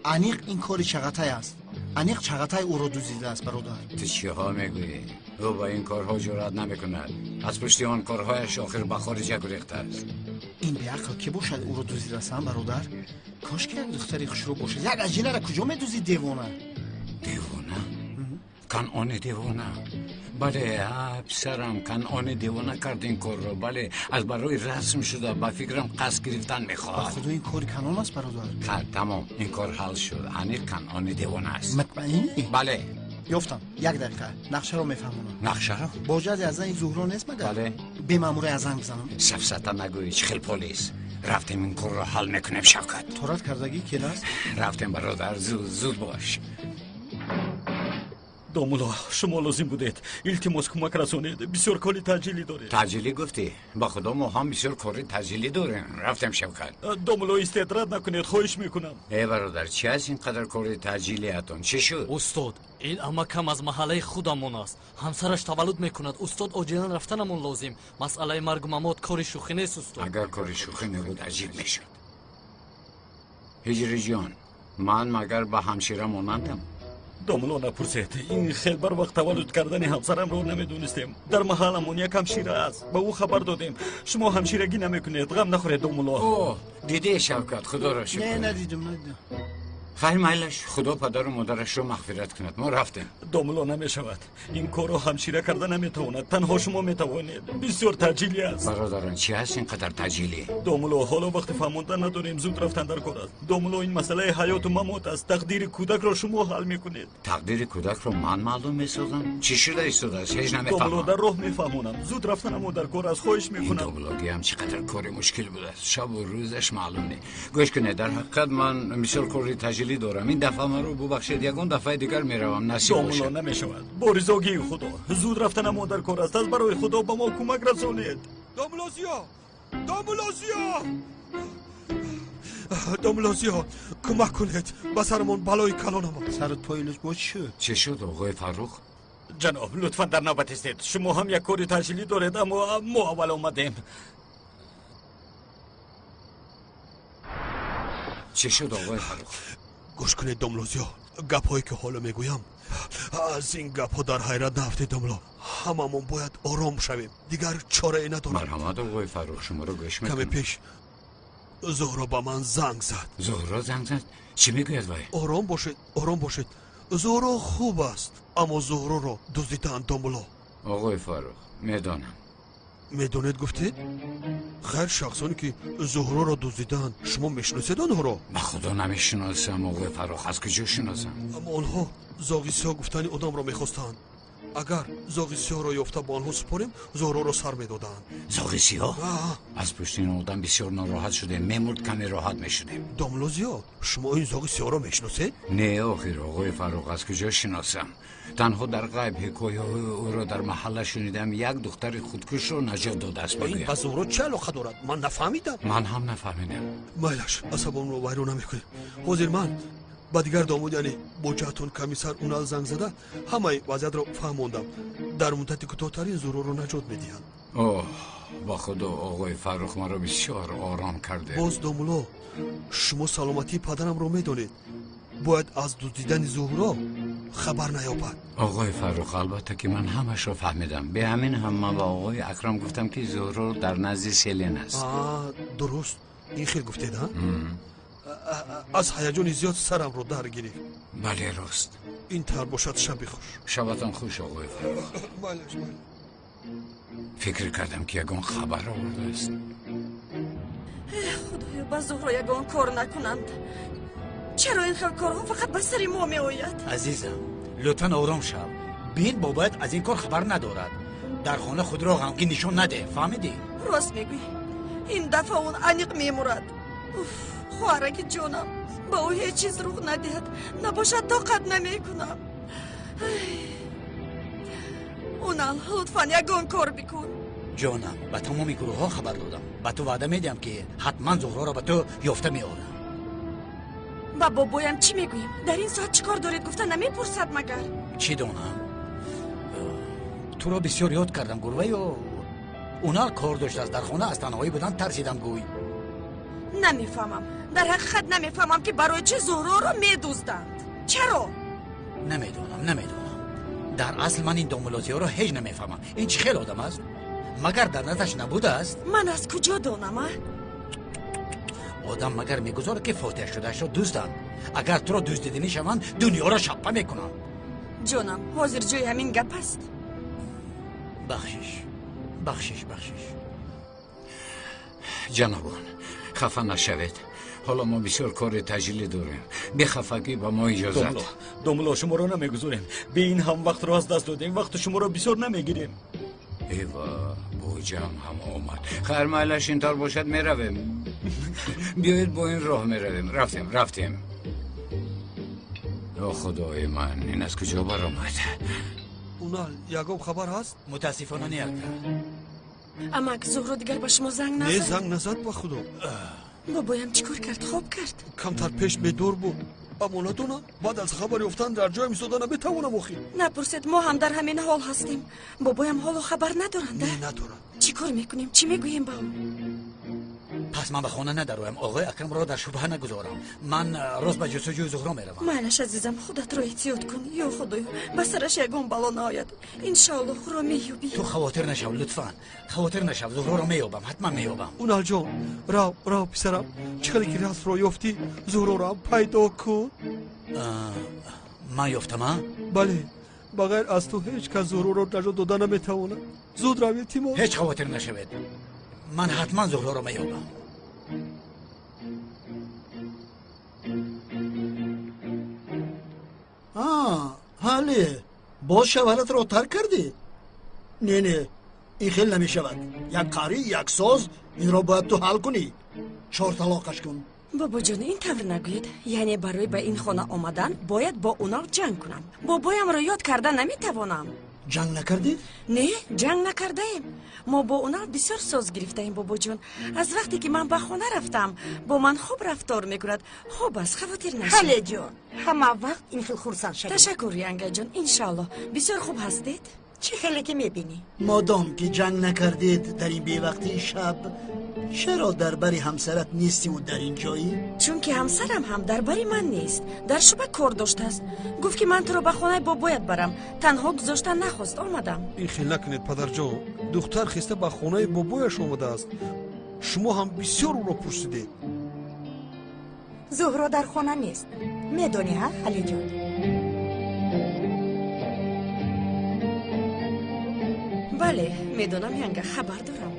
Аниқ ин кори Чағатай аст. Аниқ Чағатай ӯро дуздидааст, бародар. Ту чиҳо мегӯӣ? Ӯ ба ин корҳо ҷуръат намекунад. Аз пушти он корҳояш охир ба хориҷа гурехтааст. Ин беақл ки бошад ӯро дуздидааст, бародар? Кош ки як духтари хушрӯ бошад. Як аҷинаро куҷо медуздид девона? Девона? Канъони девона. Бале, писарам, Канъони девона кард ин корро. Бале, аз барои расм шуда ба фикрам қасд гирифтан мехоҳад. Ба худо ин кори Канъон аст, бародар. Тамом, ин кор ҳал шуд. Аниқ Канъони девона аст. Мутмаинӣ? Бале. Ёфтам. Як дақиқа. Нақшаро мефаҳмонам. Нақшаро? Боҷади аз зани Зуҳро нест магар? Бале. Бемаъмурӣ аз занг бизанам. Сафсата нагӯӣ, чӣ хел полис. Рафтем ин корро ҳал мекунем, Шавкат. Торат кардагӣ кел аст? Рафтем, бародар, зуд зуд бош. Домулло, шумо лозим будед. Илтимос кӯмак расонед. Бисёр кори таъҷилӣ доред. Таъҷилӣ гуфтӣ? Ба худо мо ҳам бисёр кори таъҷилӣ дорем. Рафтем, Шавкат. Домулло, истед, рад накунед, хоҳиш мекунам. Э бародар, чи аст ин қадар кори таъҷилиятон? Чӣ шуд? Устод, ин амакам аз маҳаллаи худамон аст. Ҳамсараш таваллуд мекунад. Устод, оҷилан рафтанамон лозим. Масъалаи маргу мамот кори шӯхӣ нест, устод. Агар кори шӯхӣ мебуд, аҷиб мешуд. Ҳиҷриҷон, ман магар ба ҳамшира монандам? Домулло, напурсед. Ин хел бар вақт таваллуд кардани ҳамсарамро намедонистем. Дар маҳалламон як ҳамшира аст. Ба ӯ хабар додем. Шумо ҳамширагӣ намекунед. Ғам нахӯред, домулло. О, дидӣ, Шавкат, худоро шукр. Не, надидам, надидам. Хайр, майлаш, худо падару модарашро мағфират кунад. Мо рафтем. Домулло, намешавад. Ин корро ҳамшира карда наметавонад. Танҳо шумо метавонед. Бисёр таъҷилӣ аст. Бародарон, чи ҳаст ин қадар таъҷилӣ? Домулло, ҳоло вақти фаҳмондан надорем. Зуд рафтан дар кор аст. Домулло, ин масъалаи ҳаёту мамот аст. Тақдири кӯдакро шумо ҳал мекунед. Тақдири кӯдакро ман маълум месозам? Чӣ шуда истодааст? Ҳеҷ намефаҳмам. Домулло, дар роҳ мефаҳмонам. Зуд рафтанамо дар кор аст. Хоҳиш мекунам. Ин домуллогиам чӣ қадар кори мушкил будааст. Шабу рӯзаш маълум не. Гӯш кунед, дар ҳақиқат ман бисёр кори таъҷилӣ дорам. Ин дафъа маро бубахшед, ягон дафъаи дигар меравам. Насиб бошад. Домулло, намешавад. Бо ризогии худо. Зуд рафтанамо дар кор аст. Аз барои худо ба мо кӯмак расонед. Домулло Зиё! Домулло Зиё! Домулло Зиё, кӯмак кунед. Ба сарамон балои калон омад. Сарат пои луч бо чӣ шуд? Чӣ шуд, оғои Фаррух? Ҷаноб, лутфан дар навбат истед. Шумо ҳам як кори таъҷилӣ доред, аммо мо аввал омадем. Чӣ шуд, оғои Фаррух? Гӯш кунед, домулло Зиё, гапҳое ки ҳоло мегӯям, аз ин гапҳо дар ҳайрат наафтед, домулло. Ҳамамон бояд ором шавем. Дигар чорае надорем. Марҳамат, оғои Фаррух, шуморо гӯш мекунам. Каме пеш Зуҳро ба ман занг зад. Зуҳро занг зад? Чӣ мегӯяд вай? Ором бошед, ором бошед. Зуҳро хуб аст, аммо Зуҳроро дуздидаанд, домулло. Оғои Фаррух, медонам. Медонед гуфтед? Хайр, шахсоне ки Зуҳроро дуздидаанд, шумо мешиносед онҳоро? Ба худо намешиносам, оғои Фаррух, аз куҷо шиносам? Аммо онҳо зоғи сиёҳ гуфтани одамро мехостанд. Агар зоғи сиёҳро ёфта ба онҳо супорем, Зуҳроро сар медоданд. Зоғи сиёҳ? Аз пушти ин одам бисёр нороҳат шудем. Мемурд, каме роҳат мешудем. Домулло Зиё, шумо ин зоғи сиёҳро мешиносед? Не, охир, оғои Фаррух, аз куҷо шиносам? Танҳо дар ғайб ҳикояҳои ӯро дар маҳалла шунидам. Як духтари худкушро наҷот додааст, мегӯянд. Ин ба Зуҳро чӣ алоқа дорад? Ман нафаҳмидам. Ман ҳам нафаҳмидам. Майлаш, асабонро вайрон намекунем. Ҳозир ман ба дигар домод, яъне боҷаатон комиссар Унал занг зада, ҳамаи вазъиятро фаҳмондам. Дар муддати кӯтоҳтарин Зуҳроро наҷот медиҳанд. Оҳ, ба худо, оғои Фаррух, маро бисёр ором карде. Боз домулло, шумо саломатии падарамро медонед. Бояд аз дуздидани Зуҳро хабар наёбад. Оғои Фаррух, албатта ки ман ҳамашро фаҳмидам. Бе ҳамин ҳам ман ба оғои Акрам гуфтам ки Зуҳро дар назди Селин аст. Дуруст, ин хел гуфтед, а? Аз ҳаяҷони зиёд сарамро дар гирифт. Бале, рост. Ин тавр бошад, шаби хуш. Шабатон хуш, оғои Фаррух. Майлаш, майлаш. Фикр кардам ки ягон хабар овардааст. Худоё, ба Зуҳро ягон кор накунанд. Чаро ин хел корҳо фақат ба сари мо меояд? Азизам, лутфан ором шав. Бин, бобоят аз ин кор хабар надорад. Дар хона худро ғамгин нишон надеҳ, фаҳмидӣ? Рост мегӯӣ. Ин дафъа он аниқ мемурад. Уф, хоҳараки ҷонам, ба ӯ ҳеҷ чиз рух надиҳад. Набошад, тоқат намекунам. Унал, лутфан ягон кор бикун. Ҷонам, ба тамоми гурӯҳҳо хабар додам. Ба ту ваъда медиҳам, ки ҳатман Зуҳроро ба ту ёфта меорам. Ба бобоям чӣ мегӯем? Дар ин соат чӣ кор доред гуфта намепурсад магар? Чӣ донам? Туро бисёр ёд кардам гурба, ё Унал кор доштааст дар хона, аз танҳоӣ будан тарсидам гӯй. Намефаҳмам, дар ҳақиқат намефаҳмам ки барои чӣ Зуҳроро медузданд. Чаро? Намедонам, намедонам. Дар асл ман ин домулозиҳоро ҳеҷ намефаҳмам. Ин чӣ хел одам аст? Магар дар наздаш набудааст? Ман аз куҷо донам, а? Одам магар мегузорад ки фотиҳа шудаашро дузданд? Агар туро дуздиданӣ шаванд, дунёро шаппа мекунанд. Ҷонам, ҳозир ҷои ҳамин гап аст. Бахшиш, бахшиш, бахшиш. Ҷанобон, хафа нашавед. Ҳоло мо бисёр кори таҷлилӣ дорем. Бехафагӣ ба мо иҷозат. Домулло, шуморо намегузорем. Бе ин ҳам вақтро аз даст додем. Вақти шуморо бисёр намегирем. Эва, боҷам ҳам омад. Хайр, майлаш интар бошад, меравем. Биёед бо ин роҳ меравем. Рафтем, рафтем. Ё худои ман, ин аз куҷо баромад? Унал, ягон хабар ҳаст? Мутаассифона не, ака. Амак, Зуҳро дигар ба шумо занг назад? Не, занг назад ба худо. Бобоям чӣ кор кард? Хоб кард? Камтар пеш бедор буд. Аммо надонам, баъд аз хабар ёфтан дар ҷоям истода наметавонам охир. Напурсед, мо ҳам дар ҳамин ҳол ҳастем. Бобоям ҳоло хабар надоранд? Не, надоранд. Чӣ кор мекунем? Чӣ мегӯем ба ӯ? Пас ман ба хона надароям. Оғои Акрамро дар шубҳа нагузорам. Ман рост ба ҷустуҷӯи Зуҳро меравам. Майлаш, азизам, худатро эҳтиёт кун. Ё худоё, ба сараш ягон бало наояд. Иншоаллоҳ ӯро меёбӣ. Ту хавотир нашав, лутфан. Хавотир нашав, Зуҳроро меёбам, ҳатман меёбам. Уналҷон, рав, рав писарам. Чӣ хеле ки расмро ёфтӣ, Зуҳрорам пайдо кун. Ман ёфтам, а? Бале, ба ғайр аз ту ҳеҷ кас Зуҳроро наҷот дода наметавонад. Зуд рав, илтимос. Ҳеҷ хавотир нашавед. Ман ҳатман Зуҳроро меёбам. Ҳале, боз шавҳаратро тарк кардӣ? Не, не, ин хел намешавад. Як қарӣ, як соз, инро бояд ту ҳал кунӣ. Чор талоқаш кун. Бобоҷон, ин тавр нагӯед. Яъне барои ба ин хона омадан бояд бо Унал ҷанг кунам. Бобоямро ёд карда наметавонам. Ҷанг накардед? Не, ҷанг накардаем. Мо бо Унал бисёр соз гирифтаем, бобоҷон. Аз вақте ки ман ба хона рафтам, бо ман хуб рафтор мекунад. Хуб аст, хавотир нашавед. Ҳалеҷон, ҳама вақт ин хел хурсанд шавед. Ташаккур, янгаҷон, иншоаллоҳ. Бисёр хуб ҳастед? Чӣ хеле ки мебинӣ. Модом ки ҷанг накардед дар ин бевақтии шаб, чаро дар бари ҳамсарат нестиву дар ин ҷоӣ? Чунки ҳамсарам ҳам дар бари ман нест. Дар шуба кор доштааст. Гуфт ки ман туро ба хонаи бобоят барам. Танҳо гузошта нахост, омадам. Ин хел накунед, падарҷон. Духтар хеста ба хонаи бобояш омадааст. Шумо ҳам бисёр ӯро пурсидед. Зуҳро дар хона нест. Медонӣ, ҳа, Ҳалиҷон? Бале, медонам, янга, хабар дорам.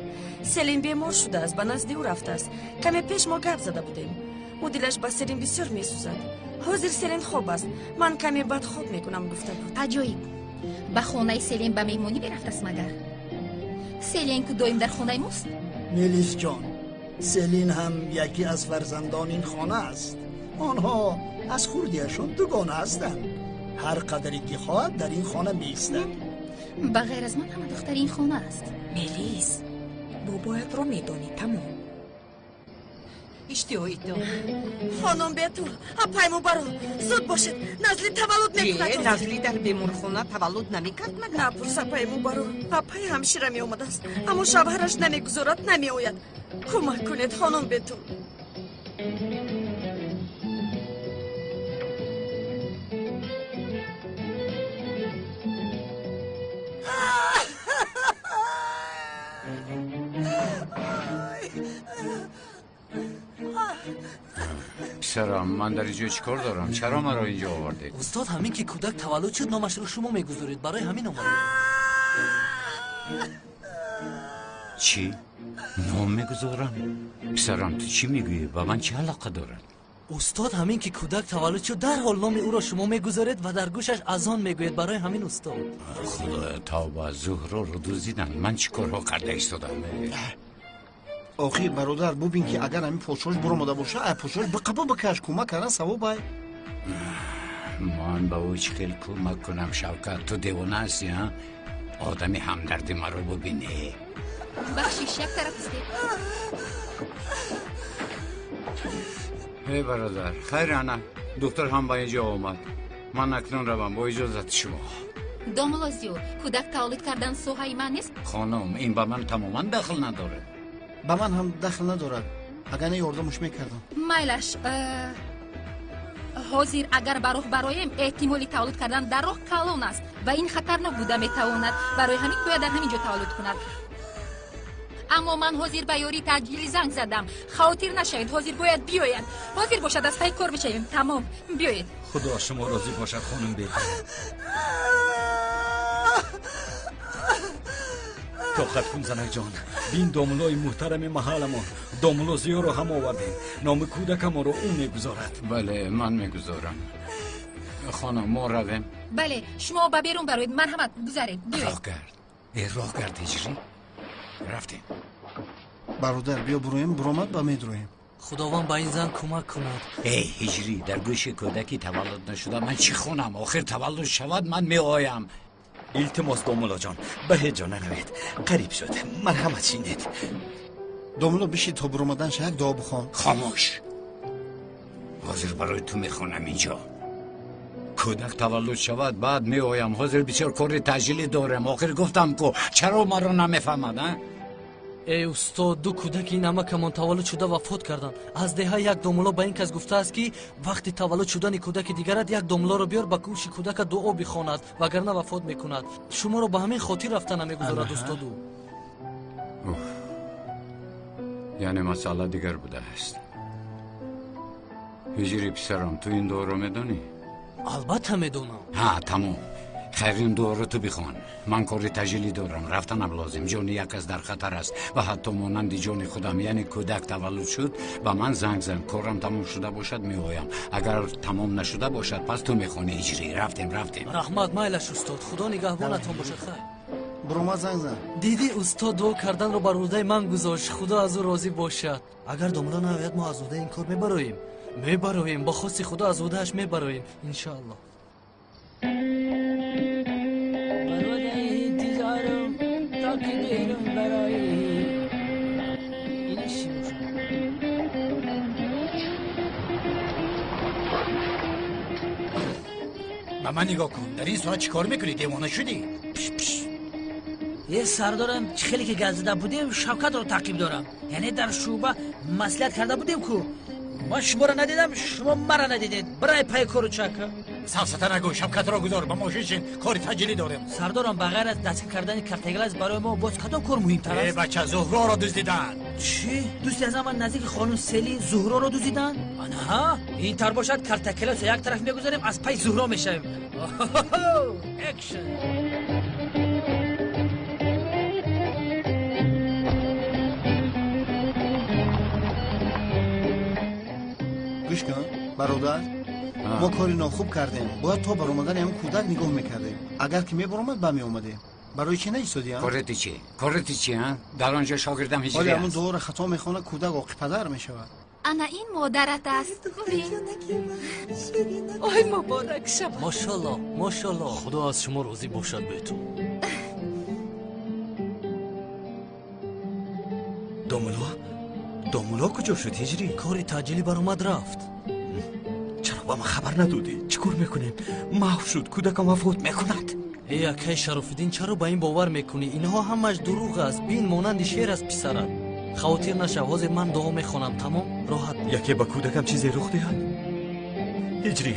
Селин бемор шудааст, ба назди ӯ рафтааст. Каме пеш мо гап зада будем. Ӯ дилаш ба Селин бисёр месӯзад. Ҳозир Селин хоб аст. Ман каме баъд хоб мекунам, гуфта буд. Аҷоиб. Ба хонаи Селин ба меҳмонӣ мерафтааст магар? Селин ку доим дар хонаи мост? Мелисҷон, Селин ҳам яке аз фарзандони ин хона аст. Онҳо аз хурдиашон дугона ҳастанд. Ҳар қадаре ки хоҳад дар ин хона меистад. Ба ғайр аз ман ҳама духтари ин хона аст. Мелис, бобоятро медонӣ, тамом. Иштиҳоитон. Хонум Бетул, апай Мубаро, зуд бошед, Назли таваллуд мекунад. Е, Назли дар беморхона таваллуд намекард магар? Напурс, апай Мубаро, апай ҳамшира меомадааст, аммо шавҳараш намегузорад, намеояд. Кӯмак кунед, хонум Бетул. Писарам, ман дар инҷо чӣ кор дорам? Чаро маро инҷо овардед? Устод, ҳамин ки кӯдак таваллуд шуд, номашро шумо мегузоред. Барои ҳамин омадем. Чӣ? Ном мегузорам? Писарам, ту чӣ мегӯӣ? Ба ман чӣ алоқа дорад? Устод, ҳамин ки кӯдак таваллуд шуд, дарҳол номи ӯро шумо мегузоред ва дар гӯшаш азон мегӯед. Барои ҳамин устод. Худоё, тавба, Зуҳроро дуздиданд. Ман чӣ корҳо карда истодам? Охир бародар, бубин ки агар ҳамин подшоҳш буромада боша, ай подшоҳш биқабо бикаш, кӯмак кардан савоб ай. Ман ба ӯ чӣ хел кӯмак кунам, Шавкат? Ту девона ҳастӣ, ҳа? Одами ҳамдарди маро бубинӣ. Бахшиш, як тараф истед. Эй бародар, хайр ана, духтар ҳам ба инҷо омад. Ман акнун равам бо иҷозати шумо. Домулло Зиё, кӯдак таваллуд кардан соҳаи ман нест? Хонум, ин ба ман тамоман дахл надорад. Ба ман ҳам дахл надорад. Агар не ёрдамаш мекардам. Майлаш, ҳозир агар ба роҳ бароем, эҳтимоли таваллуд кардан дар роҳ калон аст ва ин хатарнок буда метавонад. Барои ҳамин бояд дар ҳамин ҷо таваллуд кунад. Аммо ман ҳозир ба ёрии таъҷилӣ занг задам. Хавотир нашавед, ҳозир бояд биёяд. Ҳозир бошад, аз пайи кор мешавем. Тамом, биёед. Худо аз шумо розӣ бошад, хонум беҳтар. Тоқат кун, занакҷон. Бин домуллои муҳтарами маҳалламон, домулло Зиёро ҳам овардем. Номи кӯдакамонро ӯ мегузорад. Бале, ман мегузорам. Хонум, мо равем. Бале, шумо ба берун бароед. Марҳамат, гузаред, биёед. Роҳ кард. Роҳ кард, ҳиҷрӣ. Рафтем. Бародар, биё буроем, буромад ба медроем. Худованд ба ин зан кӯмак кунад. Эй ҳиҷрӣ, дар гӯши кӯдаки таваллуд нашуда ман чӣ хонам? Охир таваллуд шавад, ман меоям. Илтимос, домуллоҷон, ба ҳеҷ ҷо наравед. Қариб шуд, марҳамат шинед. Домулло, бишид то буромаданша як дуо бихон. Хомӯш. Ҳозир барои ту мехонам инҷо. Кӯдак таваллуд шавад, баъд меоям. Ҳозир бисёр кори таъҷилӣ дорам. Охир гуфтам ку, чаро маро намефаҳмад, а? Эй устод, ду кӯдаки ин амакамон таваллуд шуда вафот карданд. Аз деҳа як домулло ба ин кас гуфтааст, ки вақти таваллуд шудани кӯдаки дигарат як домуллоро биёр, ба гӯши кӯдака дуо бихонад, вагарна вафот мекунад. Шуморо ба ҳамин хотир рафта намегузорад устоду. Яъне масъала дигар будааст. Ҳиҷри писарам, ту ин дуоро медонӣ? Албатта медонам. Ҳа, тамом. Хайр, ин дуоро ту бихон. Ман кори таъҷилӣ дорам, рафтанам лозим. Ҷони як кас дар хатар аст ва ҳатто монанди ҷони худам. Яъне кӯдак таваллуд шуд, ба ман занг зан. Корам тамом шуда бошад, меоям. Агар тамом нашуда бошад, пас ту мехонӣ ҳиҷрӣ. Рафтем, рафтем. Раҳмат, майлаш устод. Худо нигаҳбонатон бошад. Хайр. Буромад, занг зан. Дидӣ, устод дуо карданро бар уҳдаи ман гузошт. Худо аз ӯ розӣ бошад. Агар домулло наояд, мо аз уҳдаи ин кор мебароем. Мебароем, бо хости Худо аз уҳдааш мебароем, иншоаллоҳ. Ба ман нигоҳ кун, дар ин соат чӣ кор мекунӣ? Девона шудӣ? Е сардорам, чӣ хеле ки гап зада будем, Шавкатро таъқиб дорам. Яъне дар шӯъба маслиҳат карда будем ку. Ман шуморо надидам, шумо маро надидед. Барай пай кору чака. Сафсата нагӯ, Шавкатро гузор, ба мошин шин, кори таъҷилӣ дорем. Сардорам, ба ғайр аз дастгир кардани картаглаз барои мо боз кадом кор муҳимтар аст? Э бача, Зуҳроро дуздиданд. Чӣ? Дӯсти аз ман наздики хонум Сели Зуҳроро дуздиданд? Анаҳа, ин тар бошад, картакласро як тараф мегузорем, аз пай Зуҳро мешавем. Экшн! Гӯш кун, бародар, мо кори нохуб кардем. Бояд то баромадани ҳамин кӯдак нигоҳ мекардем. Агар ки мебаромад, ба меомадем. Барои чӣ наистодиам? Корати чӣ? Корати чӣ, а? Дар он ҷо шогирдам ҳиҷрӣ ҳоли ҳамун аст. дуоро хато мехонад, кӯдак оқипадар мешавад. Ана ин модарат аст. Бин. Ой, муборак шавад. Мошалло, мошалло. Худо аз шумо розӣ бошад, бету. Домулло, домулло куҷо шуд, ҳиҷрӣ? Кори таъҷилӣ баромад рафт. Чаро ба ман хабар надодӣ? Чӣ кор мекунем? Маҳв шуд, кӯдакам вафот мекунад. Эй акай Шарофиддин, чаро ба ин бовар мекунӣ? Инҳо ҳамаш дурӯғ аст. Бин, монанди шер аст писарат. Хавотир нашав, ҳозир ман дуо мехонам. Тамом, роҳат бош. Яке ба кӯдакам чизе рух диҳад? Ҳиҷрӣ,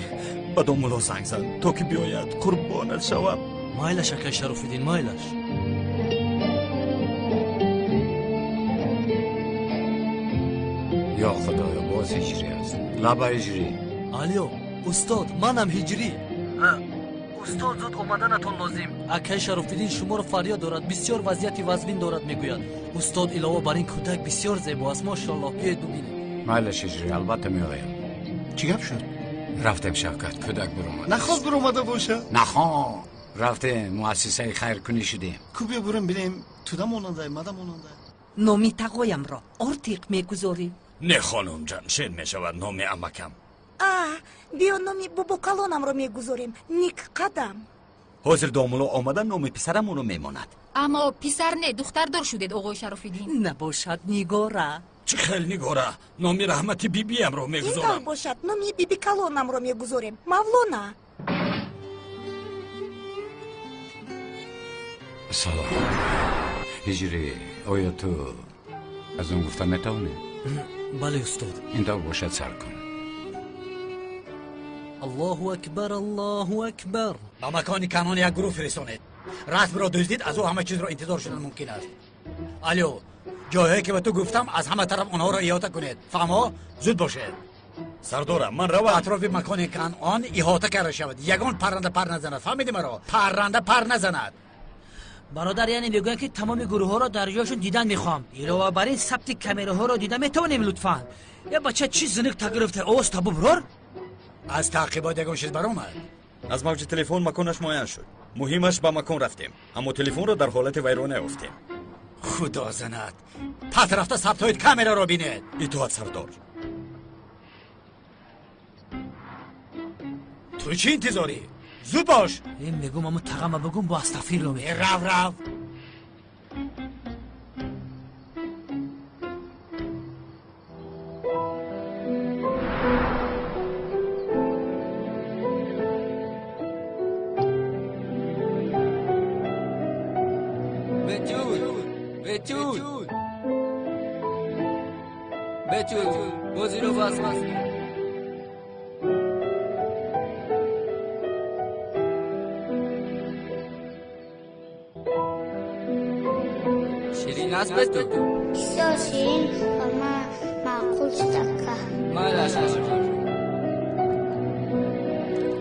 ба домулло занг зан, то ки биёяд, қурбонат шавам. Майлаш, акай Шарофиддин, майлаш. Ё Худоё, боз ҳиҷрӣ аст. Лаба ҳиҷрӣ. Алё, устод, манам ҳиҷрӣ. Устод, зуд омаданатон лозим. Акай Шарофиддин шуморо фарёд дорад, бисёр вазъияти вазмин дорад, мегӯяд. Устод, илова бар ин кӯдак бисёр зебо аст, мошаллоҳ, биёед бубинед. Майлаш ҳиҷрӣ, албатта меоям. Чӣ гап шуд? Рафтем, Шавкат, кӯдак биромад. Нахоҳ биромада бошад? Нахоҳ. Рафтем, муассисаи хайркунӣ шудем. Ку биё бурем бинем, туда монандай, мада монандай. Номи тағоямро Ортиқ мегузорӣ. Не, хонум ҷамшед мешавад номи амакам. А, биё номи бобокалонамро мегузорем. Ник қадам. Ҳозир домулло омада номи писарамонро мемонад. Аммо писар не, духтардор шудед, оғои Шарофиддин. Набошад, Нигора. Чӣ хел нигора, номи раҳмати бибиямро мегузорам. Ин тавр бошад, номи биби калонамро мегузорем. Мавлона. Салом. Ҳиҷрӣ, оё ту аз он гуфта метавонӣ? Бале, устод. Ин тавр бошад, сар кун. Аллоҳу акбар, Аллоҳу акбар. Ба макони канон як гурӯҳ фиристонед. Расмро дуздид, аз ӯ ҳама чизро интизор шудан мумкин аст. Алё, ҷойҳое ки ба ту гуфтам, аз ҳама тараф онҳоро иҳота кунед. Фаҳмо? Зуд бошед. Сардора, ман равам. Атрофи макони канон иҳота карда шавад. Ягон парранда пар назанад. Фаҳмидӣ маро? Парранда пар назанад. Бародар, яъне мегӯянд ки тамоми гурӯҳҳоро дар ҷойшон дидан мехоҳам. Илова бар ин сабти камераҳоро дида метавонем лутфан. Я бача чӣ зиник та гирифта? Овоз табу бирор? Аз таъқибот ягон чиз баромад? Аз мавҷи телефон маконаш муайян шуд. Муҳимаш ба макон рафтем, аммо телефонро дар ҳолати вайрона ёфтем. Худо занад. Пас рафта сабтҳои камераро бинед. Итоат, сардор. Ту чӣ интизорӣ? Зуд бош. Ин мегум, аммо тағама бигум, бо астағфирулло мекунам. Рав, рав. Бетул, Бетул, бозиро бас кун. Ширин аст Бетул? Бисёр ширин ва ман маъқул шуд, ака. Майлаш,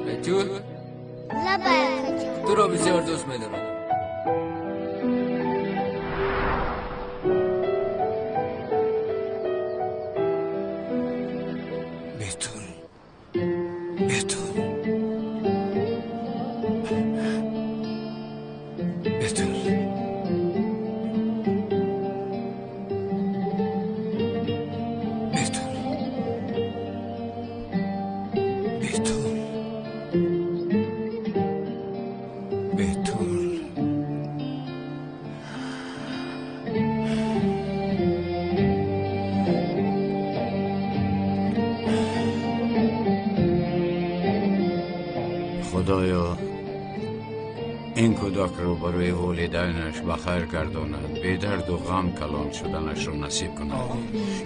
Бетул? Лабай, акаҷон. Туро бисёр дӯст медорам. Худоё, ин кӯдакро барои волидайнаш ба хайр гардонад, бедарду ғам калон шуданашро насиб кунад.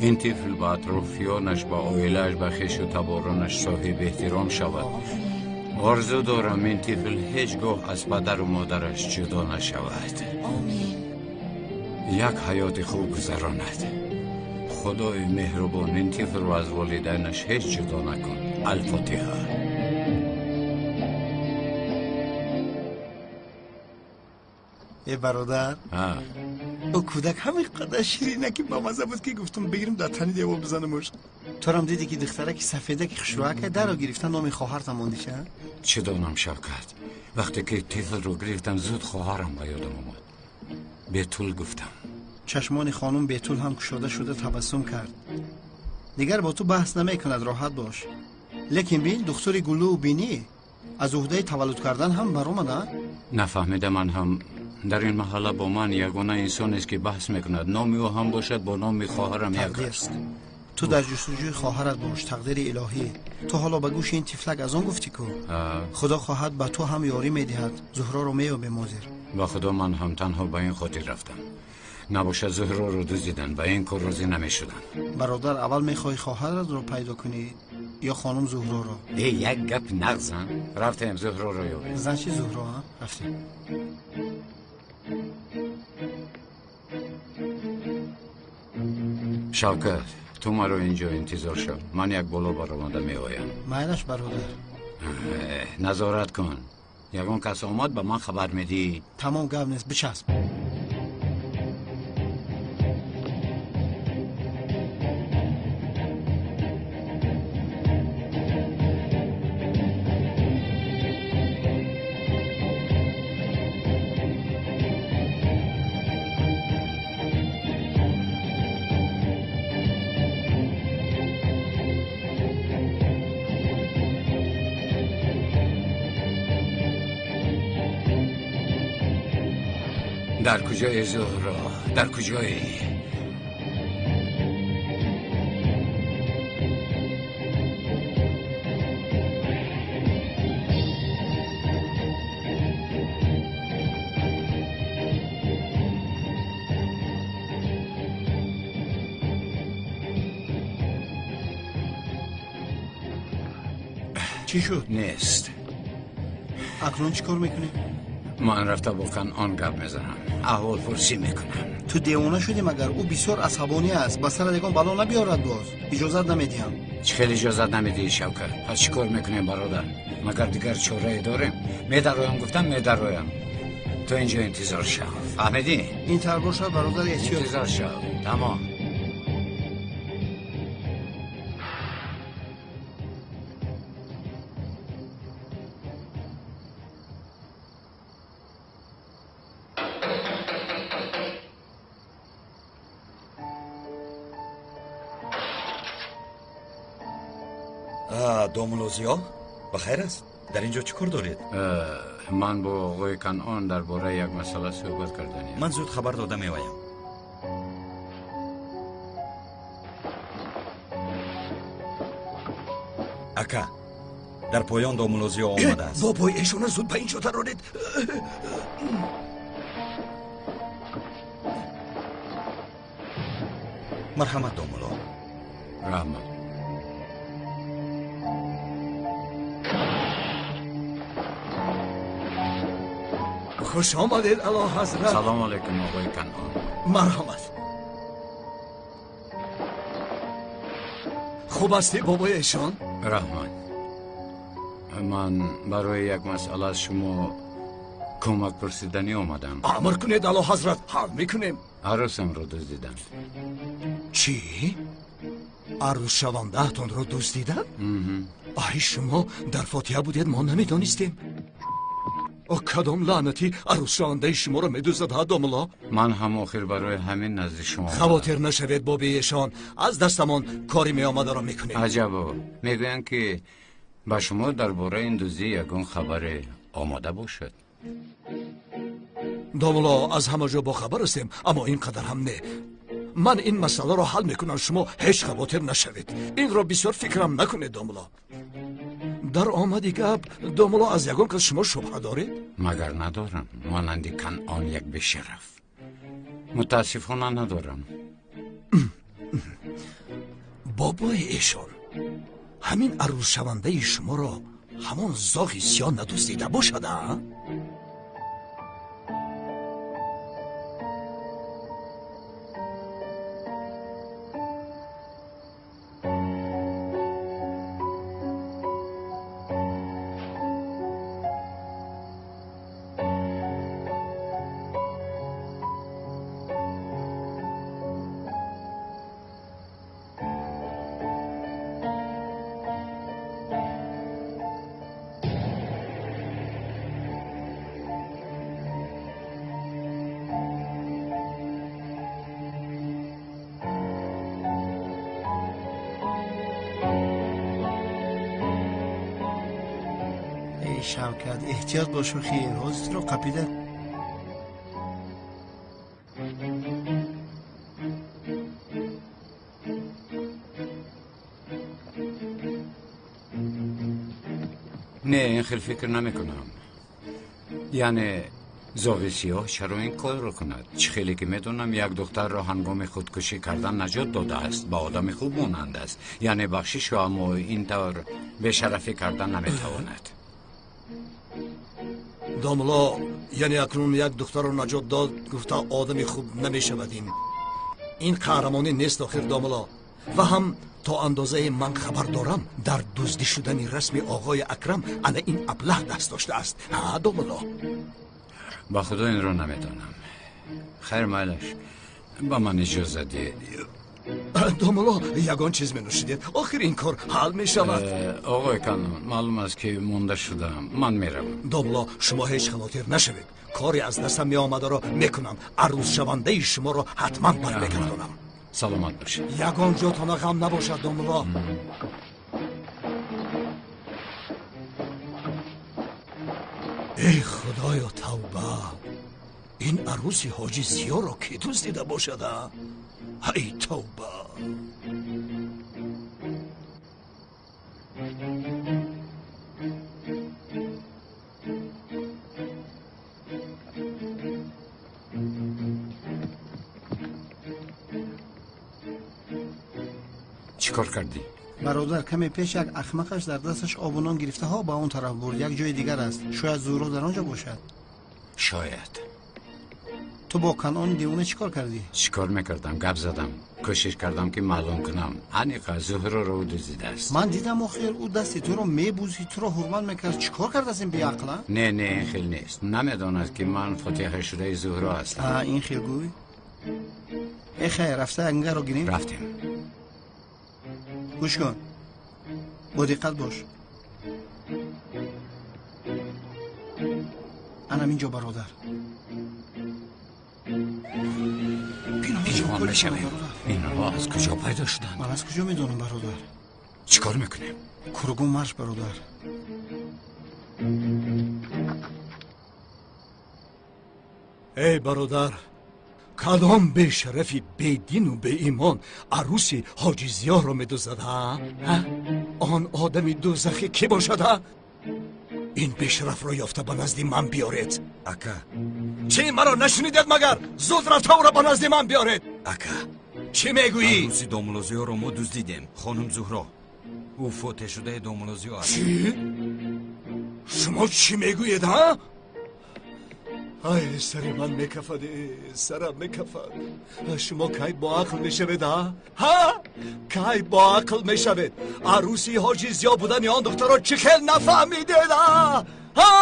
Ин тифл ба атрофиёнаш, ба оилааш, ба хешу таборонаш соҳиби эҳтиром шавад. Орзу дорам ин тифл ҳеҷ гоҳ аз падару модараш ҷудо нашавад. Як ҳаёти хуб гузаронад. Худои меҳрубон, ин тифлро аз волидайнаш ҳеҷ ҷудо накун. Алфотиҳа. Э бародар, ӯ кӯдак ҳамин қадар ширина ки бамаза буд, ки гуфтам бигирам дар тани девор бизанамуш. Турам диди ки духтараки сафедаки хушрӯака даро гирифта номи хоҳартам мондиша? Чӣ донам, Шавкат. Вақте ки тифлро гирифтам, зуд хоҳарам ба ёдам омад. Бетул гуфтам. Чашмони хонум Бетул ҳам кушода шуда табассум кард. Дигар бо ту баҳс намекунад, роҳат бош. Лекин бин, духтури гуллӯ бинӣ аз уҳдаи таваллуд кардан ҳам баромада? Нафаҳмида, ман ҳам дар ин маҳалла бо ман ягона инсонест ки баҳс мекунад. Номи ӯ ҳам бошад бо номи хоҳарам як аст. Ту дар ҷустуҷӯи хоҳарат бош, тақдири илоҳӣ. Ту ҳоло ба гӯши ин тифлак аз он гуфтӣ ку? Худо хоҳад ба ту ҳам ёрӣ медиҳад. Зуҳроро меёбем ҳозир. Ба худо ман ҳам танҳо ба ин хотир рафтам. Набошад Зуҳроро дуздидан, ба ин кор розӣ намешудам. Бародар, аввал мехоҳӣ хоҳаратро пайдо кунӣ ё хонум Зуҳроро? Э, як гап нағзан. Рафтем Зуҳроро ёбем. Зан чи Зуҳро, рафтем. Шавкат, ту маро инҷо интизор шав. Ман як боло баромада меоям. Майлаш, бародар. Назорат кун. Ягон кас омад, ба ман хабар медиҳӣ. Тамом, гап нест, бичасп. Дар куҷое, Зуҳро? Дар куҷое? Чӣ шуд? Нест. Акнун чӣ кор мекунӣ? Ман рафта бо Канъон гап мезанам, аҳволпурсӣ мекунам. Ту девона шудӣ магар? Ӯ бисёр асабонӣ аст, ба сарат ягон бало набиёрад боз. Иҷозат намедиҳам. Чӣ хеле иҷозат намедиҳӣ, Шавкат? Пас чӣ кор мекунем, бародар? Магар дигар чорае дорем? Медароям, гуфтам, медароям. Ту инҷо интизор шав, фаҳмидӣ? Ин тавр бошад, бародар, эҳтиёт. Интизор шав, тамом. Домулло Зиё, ба хайр аст? Дар ин ҷо чӣ кор доред? Ман бо оғои Канъон дар бораи як масъала суҳбат карданем. Ман зуд хабар дода меоям. Ака, дар поён домулло Зиё омадааст. Бобои эшона зуд ба ин ҷо дароред. Марҳамат, домулло. Раҳмат. Хуш омадед, Аълоҳазрат. Салом алайкум, оғои Канъон. Марҳамат. Хуб ҳастӣ, бобои эшон? Раҳмат. Ман барои як масъала аз шумо кӯмак пурсиданӣ омадам. Амр кунед, Аълоҳазрат, ҳал мекунем. Арӯсамро дуздиданд. Чӣ? Арӯсшавандаатонро дуздиданд? Ай, шумо дар фотиҳа будед, мо намедонистем. Кадом лаънатӣ арӯсшавандаи шуморо медуздад, ҳа, домулло? Ман ҳам охир барои ҳамин назди шумо. Хавотир нашавед, боби эшон, аз дастамон кори меомадаро мекунем. Аҷабо, мегӯянд ки ба шумо дар бораи ин дуздӣ ягон хабаре омода бошад. Домулло, аз ҳама ҷо бохабар ҳастем, аммо ин қадар ҳам не. Ман ин масъаларо ҳал мекунам, шумо ҳеҷ хавотир нашавед. Инро бисёр фикрам накунед, домулло. Дар омади гап, домулло, аз ягон кас шумо шубҳа доред? Магар надорам, монанди Канъон як бешараф. Мутаассифона надорам. Бобои эшон, ҳамин арӯсшавандаи шуморо ҳамон зоғи сиёҳ надуздида бошад, а? Шавкат, эҳтиёт бош, хир, ҳозир туро қапида. Не, ин хел фикр намекунам. Яъне зоғи сиёҳ чаро ин корро кунад? Чӣ хеле ки медонам, як духтарро ҳангоми худкушӣ кардан наҷот додааст, ба одами хуб монанд аст. Яъне бахшишу, аммо ин тавр бешарафӣ кардан наметавонад. Домулло, яъне акнун як духтарро наҷот дод, гуфта одами хуб намешавад. Ин қаҳрамонӣ нест охир, домулло. Ва ҳам то андозае ман хабар дорам, дар дуздӣ шудани расми оғои Акрам ана ин аблаҳ даст доштааст. Ҳа, домулло? Ба худо инро намедонам. Хайр, майлаш, ба ман иҷоза диҳед. Домулло, ягон чиз менӯшидед, охир ин кор ҳал мешавад. Оғои Канъон, маълум аст ки монда шудам, ман меравам. Домулло, шумо ҳеҷ хавотир нашавед, кори аз дастам меомадаро мекунам, арӯсшавандаи шуморо ҳатман бармегардонам. Саломат бошед. Ягон ҷотона ғам набошад, домулло. Эй худоё, тавба! Ин арӯси ҳоҷи Зиёро кӣ дуздида бошад, а? Ҳай тавба! Чӣ кор кардӣ? Бародар, каме пеш як ахмақаш дар дасташ обу нон гирифтаҳо ба он тараф бурд. Як ҷои дигар аст. Шояд Зуҳро дар он ҷо бошад. Шояд. Ту бо Канъони девона чӣ кор кардӣ? Чӣ кор мекардам? Гап задам. Кӯшиш кардам ки маълум кунам. Аниқа Зуҳроро ӯ дуздидааст. Ман дидам охир ӯ дасти туро мебӯсид, туро ҳурмат мекард. Чӣ кор кардааст ин беақл, а? Не, не, ин хел нест. Намедонад ки ман фотиҳашудаи Зуҳро ҳастам. А, ин хел гӯй. Э хайр, рафта ангаро гирем? Рафтем. Гӯш кун, бо диққат бош. Анам инҷо, бародар. Пинҳон мешавем. Инҳо аз куҷо пайдо шуданд? Ман аз куҷо медонам, бародар? Чӣ кор мекунем? Кургум марш, бародар. Эй бародар, кадом бешарафи бедину беимон арӯси ҳоҷи Зиёро медуздад, ҳа? Он одами дӯзахӣ кӣ бошад, ҳа? Ин бешарафро ёфта ба назди ман биёред. Ака. Чӣ маро нашунидед магар? Зуд рафта ӯро ба назди ман биёред. Ака. Чӣ мегӯӣ? Арӯси домулло Зиёро мо дуздидем, хонум Зуҳро. Ӯ фотеҳшудаи домулло Зиё аст. Чӣ? Шумо чӣ мегӯед, ҳа? Ай, сари ман мекафад, сарам мекафад. Шумо кай бо ақл мешавед, ҳа? Ҳа? Кай бо ақл мешавед? Арӯси ҳоҷи Зиё будани он духтарро чӣ хел нафаҳмидед, ҳа? Ҳа?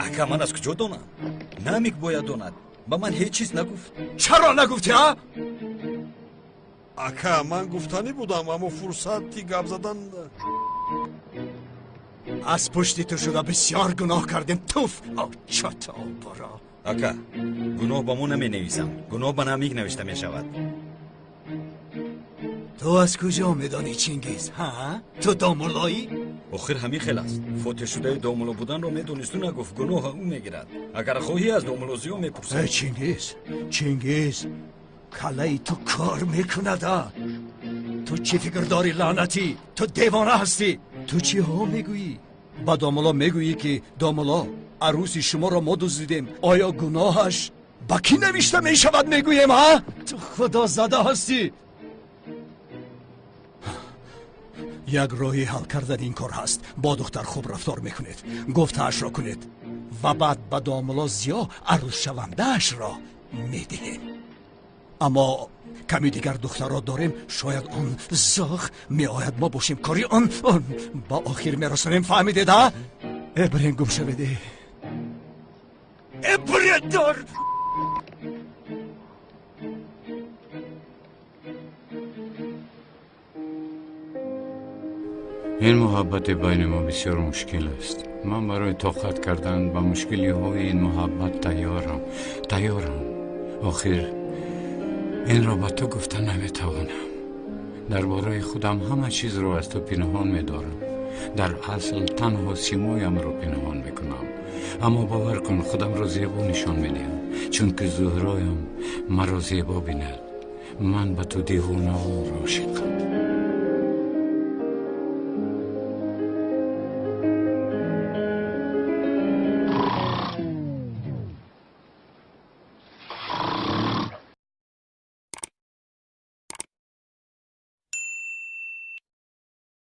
Ака, ман аз куҷо донам? Намик бояд донад. Ба ман ҳеҷ чиз нагуфт. Чаро нагуфтӣ, ҳа? Ака, ман гуфтанӣ будам, аммо фурсати гап задан. Аз пушти ту шуда бисёр гуноҳ кардем. Туф, чото боро. Ака, гуноҳ ба мо наменависам. Гуноҳ ба Намик навишта мешавад. Ту аз куҷо медонӣ, Чингиз, ҳа? Ту домуллоӣ? Охир ҳамин хел аст. Фотеҳшудаи домулло буданро медонисту нагуфт. Гуноҳа ӯ мегирад. Агар хоҳӣ аз домулло Зиё мепурсам. Э, Чингиз, Чингиз, каллаи ту кор мекунад, а? Ту чӣ фикр дорӣ, лаънатӣ? Ту девона ҳастӣ. Ту чиҳо мегӯӣ? Ба домулло мегӯӣ ки домулло, арӯси шуморо мо дуздидем. Оё гуноҳаш ба кӣ навишта мешавад, мегӯем, ҳа? Ту худозада ҳастӣ. Як роҳи ҳал кардани ин кор ҳаст. Бо духтар хуб рафтор мекунед, гуфтаашро кунед ва баъд ба домулло Зиё арӯсшавандаашро медиҳем. Аммо ками дигар духтарро дорем, шояд он зоғ меояд, мо бошем кори он ба охир мерасонем. Фаҳмидед, а? Э, бирен гум шавед. Э, бирен дор. Ин муҳаббати байни мо бисёр мушкил аст. Ман барои тоқат кардан ба мушкилиҳои ин муҳаббат тайёрам, тайёрам. Охир инро ба ту гуфта наметавонам. Дар бораи худам ҳама чизро аз ту пинҳон медорам. Дар асл танҳо симоямро пинҳон мекунам. Аммо бовар кун, худамро зебо нишон медиҳам, чунки Зуҳроям маро зебо бинад. Ман ба ту девонавор ошиқам.